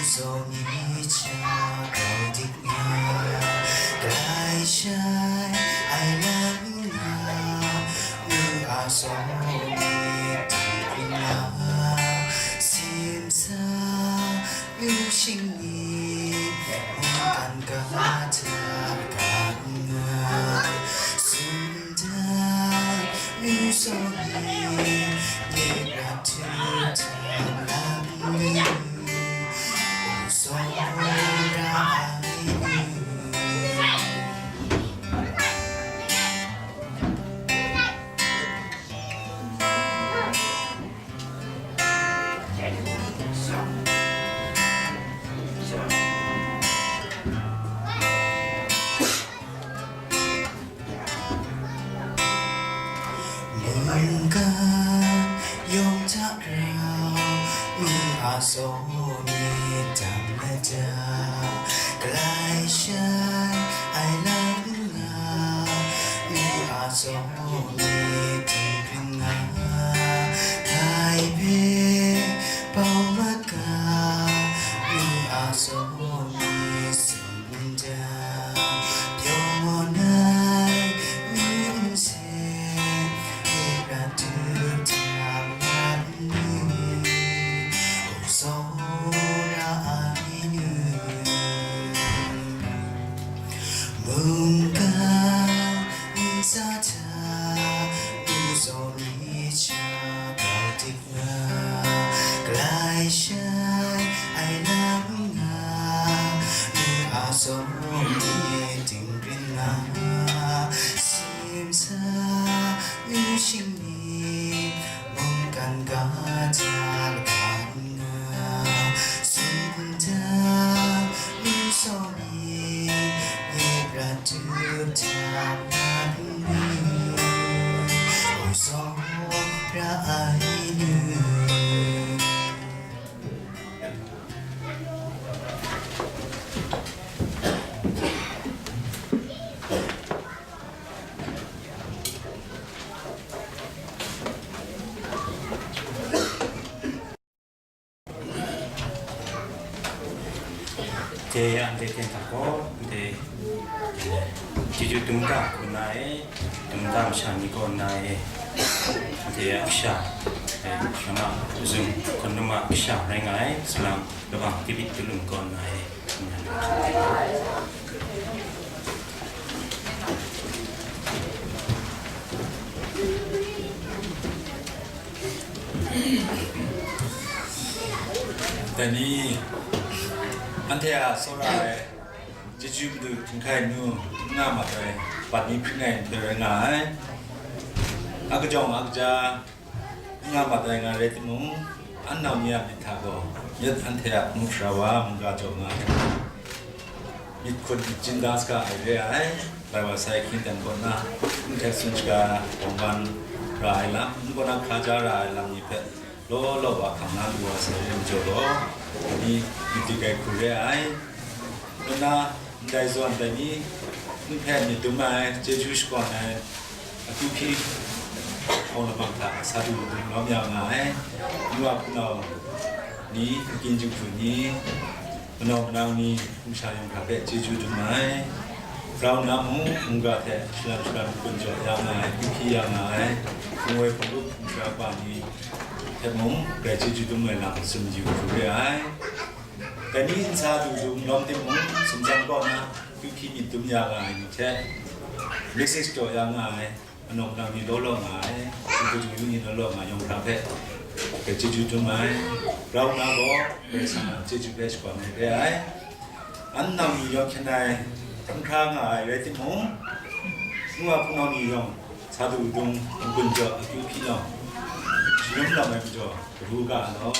Zaw ni hta grau dik nga, galai shai ai lam nga, nu a zaw ni dik ring nga, simsa nu shing ni, mungkan ga hta kan nga, sumdan nu zaw ni, dik rat tu hta lam nu. Mungkan yawng hta grau, mi a zaw myit dang lada, galai shai ai lam nga, mi a zaw myit dang ring nga, ngai hpe bau mat ga, mi a zaw myit Nda, pyaw nai mi nsen, ira tu tang wan ni, o tsawra ai nu. Mungga nsa hta, nu zaw ni hta, grau dik nga, galai shai ai lam nga, nu a zaw ni tingrin nga, simsa nu shing ni, mungkan ga hta lagaw nga, sumda nu zaw ni, ni prat tu hta wan ni, o zaw ra ai nu. Dai anhte hten hta gaw, anhte chyeju dum da kaw na e, dum da masha ni kaw na e, anhte a kasha, e, shama mazum hkawn num a kasha rai nga ai, salang labang David Tulung kaw na e. Dai ni, anhte a tsawra ai chyeju madu htinghkai nu n nga mat ai, bat ni hpring ai ndai rai nga ai. A kajawng a kaja n nga mat ai nga rai timung, an nau ni a myit hta gaw, yet anhte a hpung shara wa mungga jaw nga ai. Myit hkut myit jin da saga ai re ai, lai wa sai hkying dan kaw na, n hte tsun shaga bawng ban ra ai lam, n kaw na hkra ja ra ai lam ni hpe law law wa hkam na lu wa sai re majaw law, ni myit dik ai hku re ai. Nna, ndai zawn dai ni, n hpe myit dum ai, chyeju shakawn ai, akyu hpyi hkawng lamang hta sa du dum lawm ya nga ai, nu a hpunau ni, akyin jinghku ni, manau manang ni, hpung sha yawng hkra hpe chyeju dum ai. Grau nna mung, mungga hte shalan shalan makun jaw ya nga ai, akyu hpyi ya nga ai, hpung woi hpung lup hpung sha kaba ni hpe mung, grai chyeju dum ai lam tsun yu hkru re ai. Dai ni nsa du du n lawm timung, sumsang kaw na, akyu hpyi myit dum ya nga ai ni hte, message jaw ya nga ai, anawk nang ni law law nga ai, hpung hpung yu ni law law nga ai yawng hkra hpe, grai chyeju dum ai. Grau nna gaw, Karai Kasang a chyeju hpe shakawn ai re ai. An nau ni yawng hkyen ai, hkrum hkra nga ai rai timung, nu a hpunau ni yawng, sa du dung, n-gun jaw, akyu hpyi nawng, shangun lawm ai majaw, kabu ga law.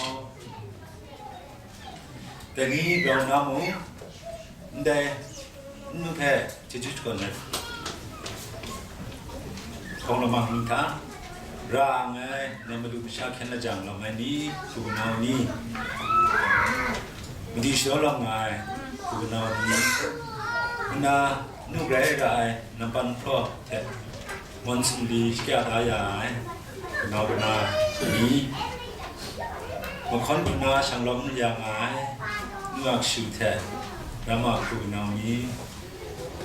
Dai ni grau nna mung, ndai nnu hpe chyeju shakawn ai hkawng lamang ni hta, ra ang ai, nai madu masha hkyen lajang lawm ai ni, hpu kanau ni, madi shadaw lawm nga ai, hpu kanau ni, nna nu grai ra ai, nampan hpraw hte, Ngawn sumri shakya da ya ai, kanau kana ni, mahkawn hpuna shang lawm ya nga ai, N-, N-, Shu hte Rama hku kanau ni,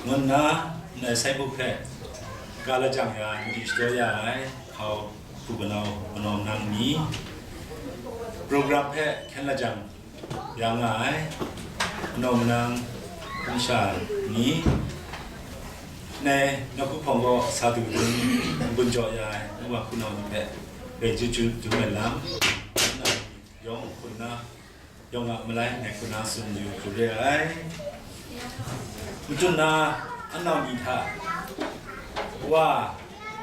ngu nna ndai sai hpe ga lajang ya ai, madi shadaw ya ai hkau hku kanau, kanau nang ni, program hpe hkyen lajang ya nga ai, kanau manang, kamsha ni, ndai nawku hpawng gaw sa du dun n-gun jaw ya ai, nu wa hku nau ni hpe, rai chyu chyu dum ai lam, yawng hku nna, yawng a malai ngai hku na tsun yu hku re ai. Matut na, anau ni hta, wa,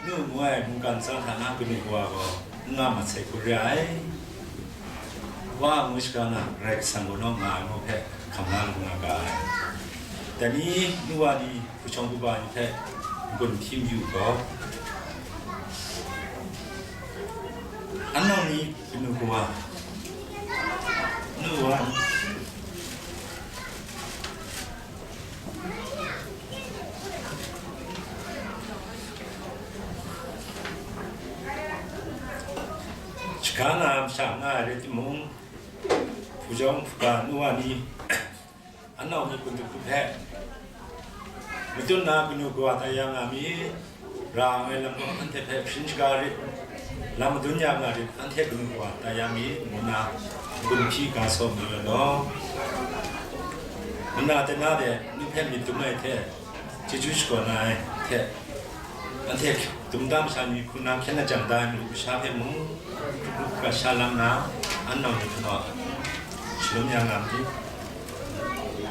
nu ngu ai mungkan tsa hta na kanu kawa gaw n nga mat sai hku re ai. Wa ngu shaga na, Karai Kasang gaw nawng nga ai ngu hpe hkam na lu nga ga ai. Dai ni, nu wa ni, hpu shawng hpu ba ni hpe n-gun hpyi mayu gaw, anau ni kanu kawa, nu wa, shaga na masha nga ai rai timung, hpu shawng hpu ba nu wa ni, anau ni kanu hku hpe, matut na kanu kawa tai ya nga mi, ra ai lam gaw anhte hpe sharin shaga rit, lam madun ya nga rit, anhte kanu kawa tai ya mi, ngu nna, n-gun hpyi ga saw mayu ai law. Nna tana de, nu hpe myit dum ai hte, chyeju shakawn ai hte, anhte dum da masha ni hku na hkyen lajang da ai malu masha hpe mung, hkrup hkrup ga sha lam na, anau ni hpe gaw shalum ya nga myit.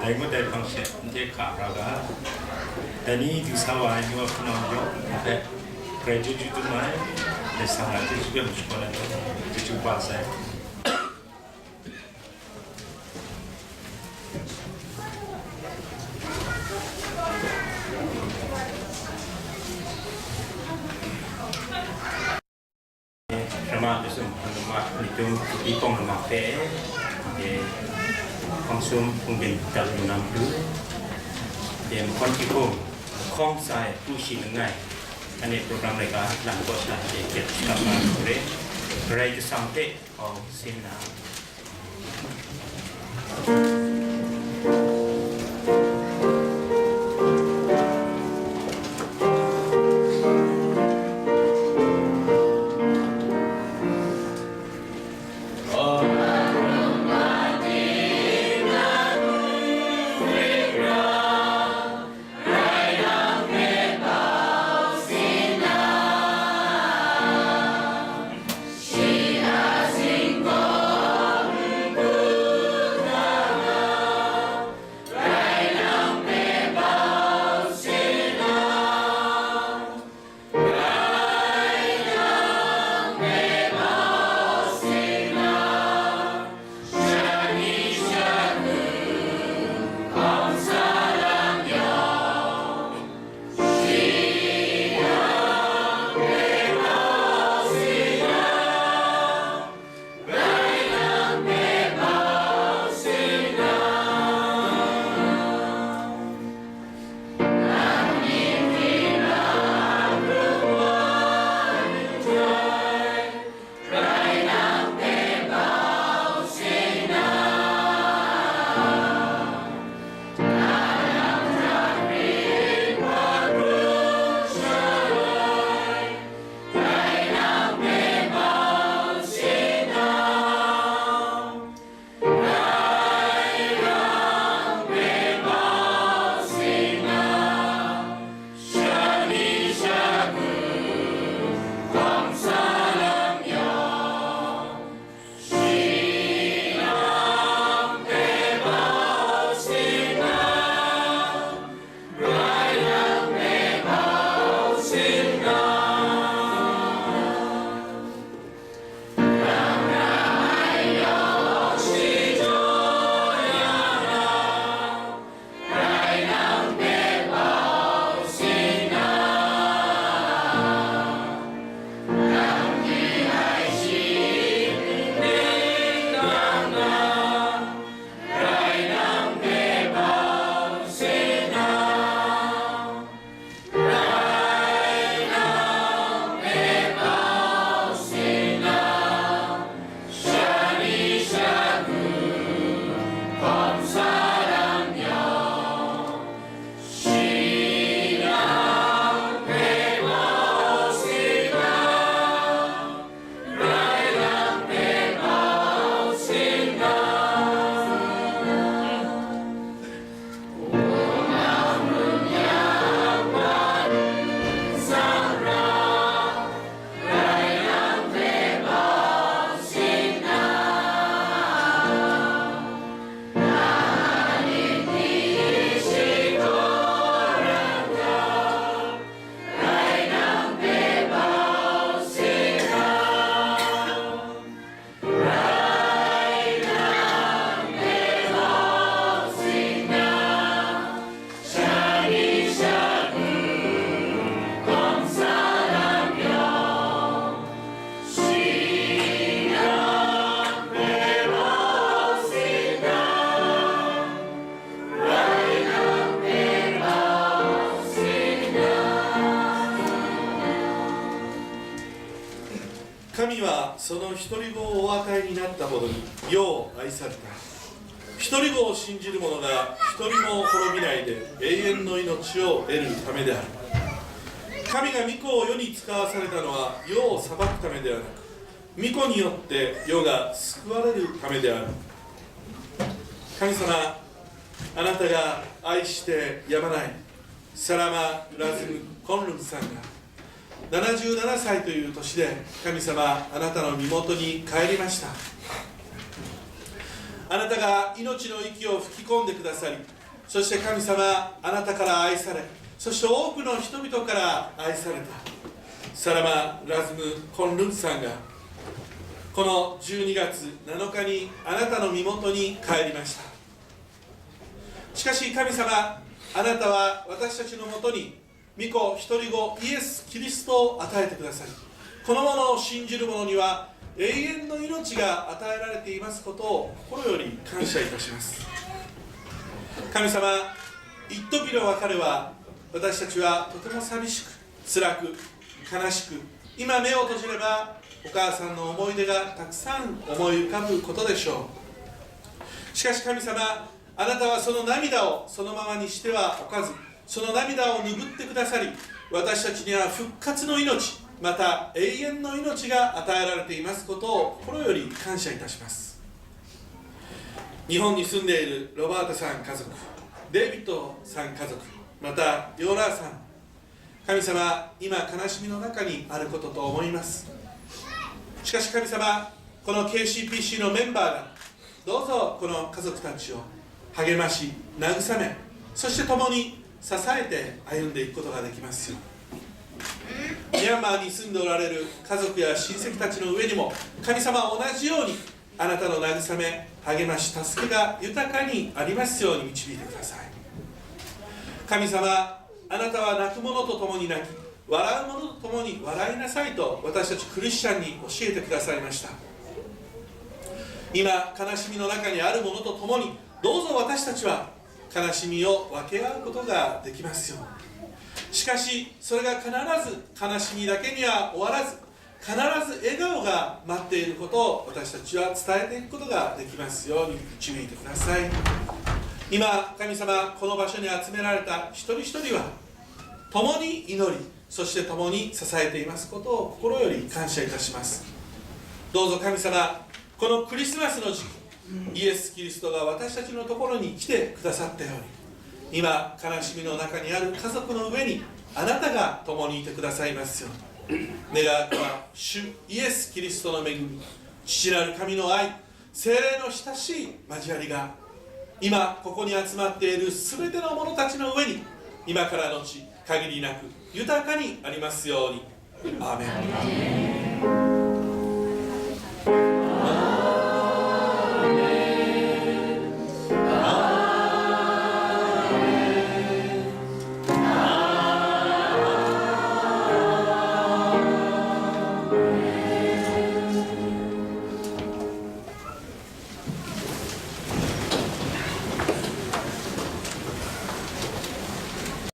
Dai ngut dai hpang she, anhte hka hkra ga, dai ni du sa wa ai nu wa hpunau yawng hpe, grai chyeju dum ai, dai sang ai chyeju hpe mung shakawn ai, chyeju ba sai. Rama Tusum Hpung Lama, Mitum Tupi Kawng Lama hpe, eh, hpang sum hpung byin dat lu na matu, eh, mahkawn hkyihkum hkawng tsa ai hku shi langai, anhte program laika lam kaw sha hte kyep shakap nga ai hku re, Karai Kasang hte hkau sin na. その一人子をお与えになったほどに、よう愛された。一人子を信じる者が一人も滅びないで永遠の命を得るためである。神が御子を世に使わされたのは世を裁くためではなく、御子によって世が救われるためである。神様、あなたが愛してやまないサラマ・ラズム・コンルンさんが、ななじゅうななさいという年で、神様、あなたの身元に帰りました。あなたが命の息を吹き込んでくださり、そして神様、あなたから愛され、そして多くの人々から愛されたサラマ・ラズム・コンルンさんが、このじゅうにがつなのかにあなたの身元に帰りました。しかし神様、あなたは私たちのもとに御子一人子イエス・キリストを与えてください、この者を信じる者には永遠の命が与えられていますことを心より感謝いたします。神様、一時の別れは私たちはとても寂しく、辛く、悲しく、今目を閉じればお母さんの思い出がたくさん思い浮かぶことでしょう。しかし神様、あなたはその涙をそのままにしてはおかず、その涙を拭ってくださり、私たちには復活の命、また永遠の命が与えられていますことを心より感謝いたします。日本に住んでいるロバータさん家族、デイビッドさん家族、またヨーラーさん、神様、今悲しみの中にあることと思います。しかし神様、この ケーシーピーシー のメンバーがどうぞこの家族たちを励まし、慰め、そして共に支えて歩んでいくことができますように。ミャンマーに住んでおられる家族や親戚たちの上にも、神様、同じようにあなたの慰め、励まし、助けが豊かにありますように導いてください。神様、あなたは泣く者と共に泣き、笑う者と共に笑いなさいと私たちクリスチャンに教えてくださいました。今、悲しみの中にある者と共に、どうぞ私たちは悲しみを分け合うことができますように。しかし、それが必ず悲しみだけには終わらず、必ず笑顔が待っていることを私たちは伝えていくことができますように導いてください。今、神様、この場所に集められた一人一人は、共に祈り、そして共に支えていますことを心より感謝いたします。どうぞ神様、このクリスマスの時期、イエス・キリストが私たちのところに来てくださったように、今、悲しみの中にある家族の上にあなたが共にいてくださいますように。願わくは主イエス・キリストの恵み、父なる神の愛、聖霊の親しい交わりが、今ここに集まっているすべての者たちの上に、今からのち限りなく、豊かにありますように。アーメン。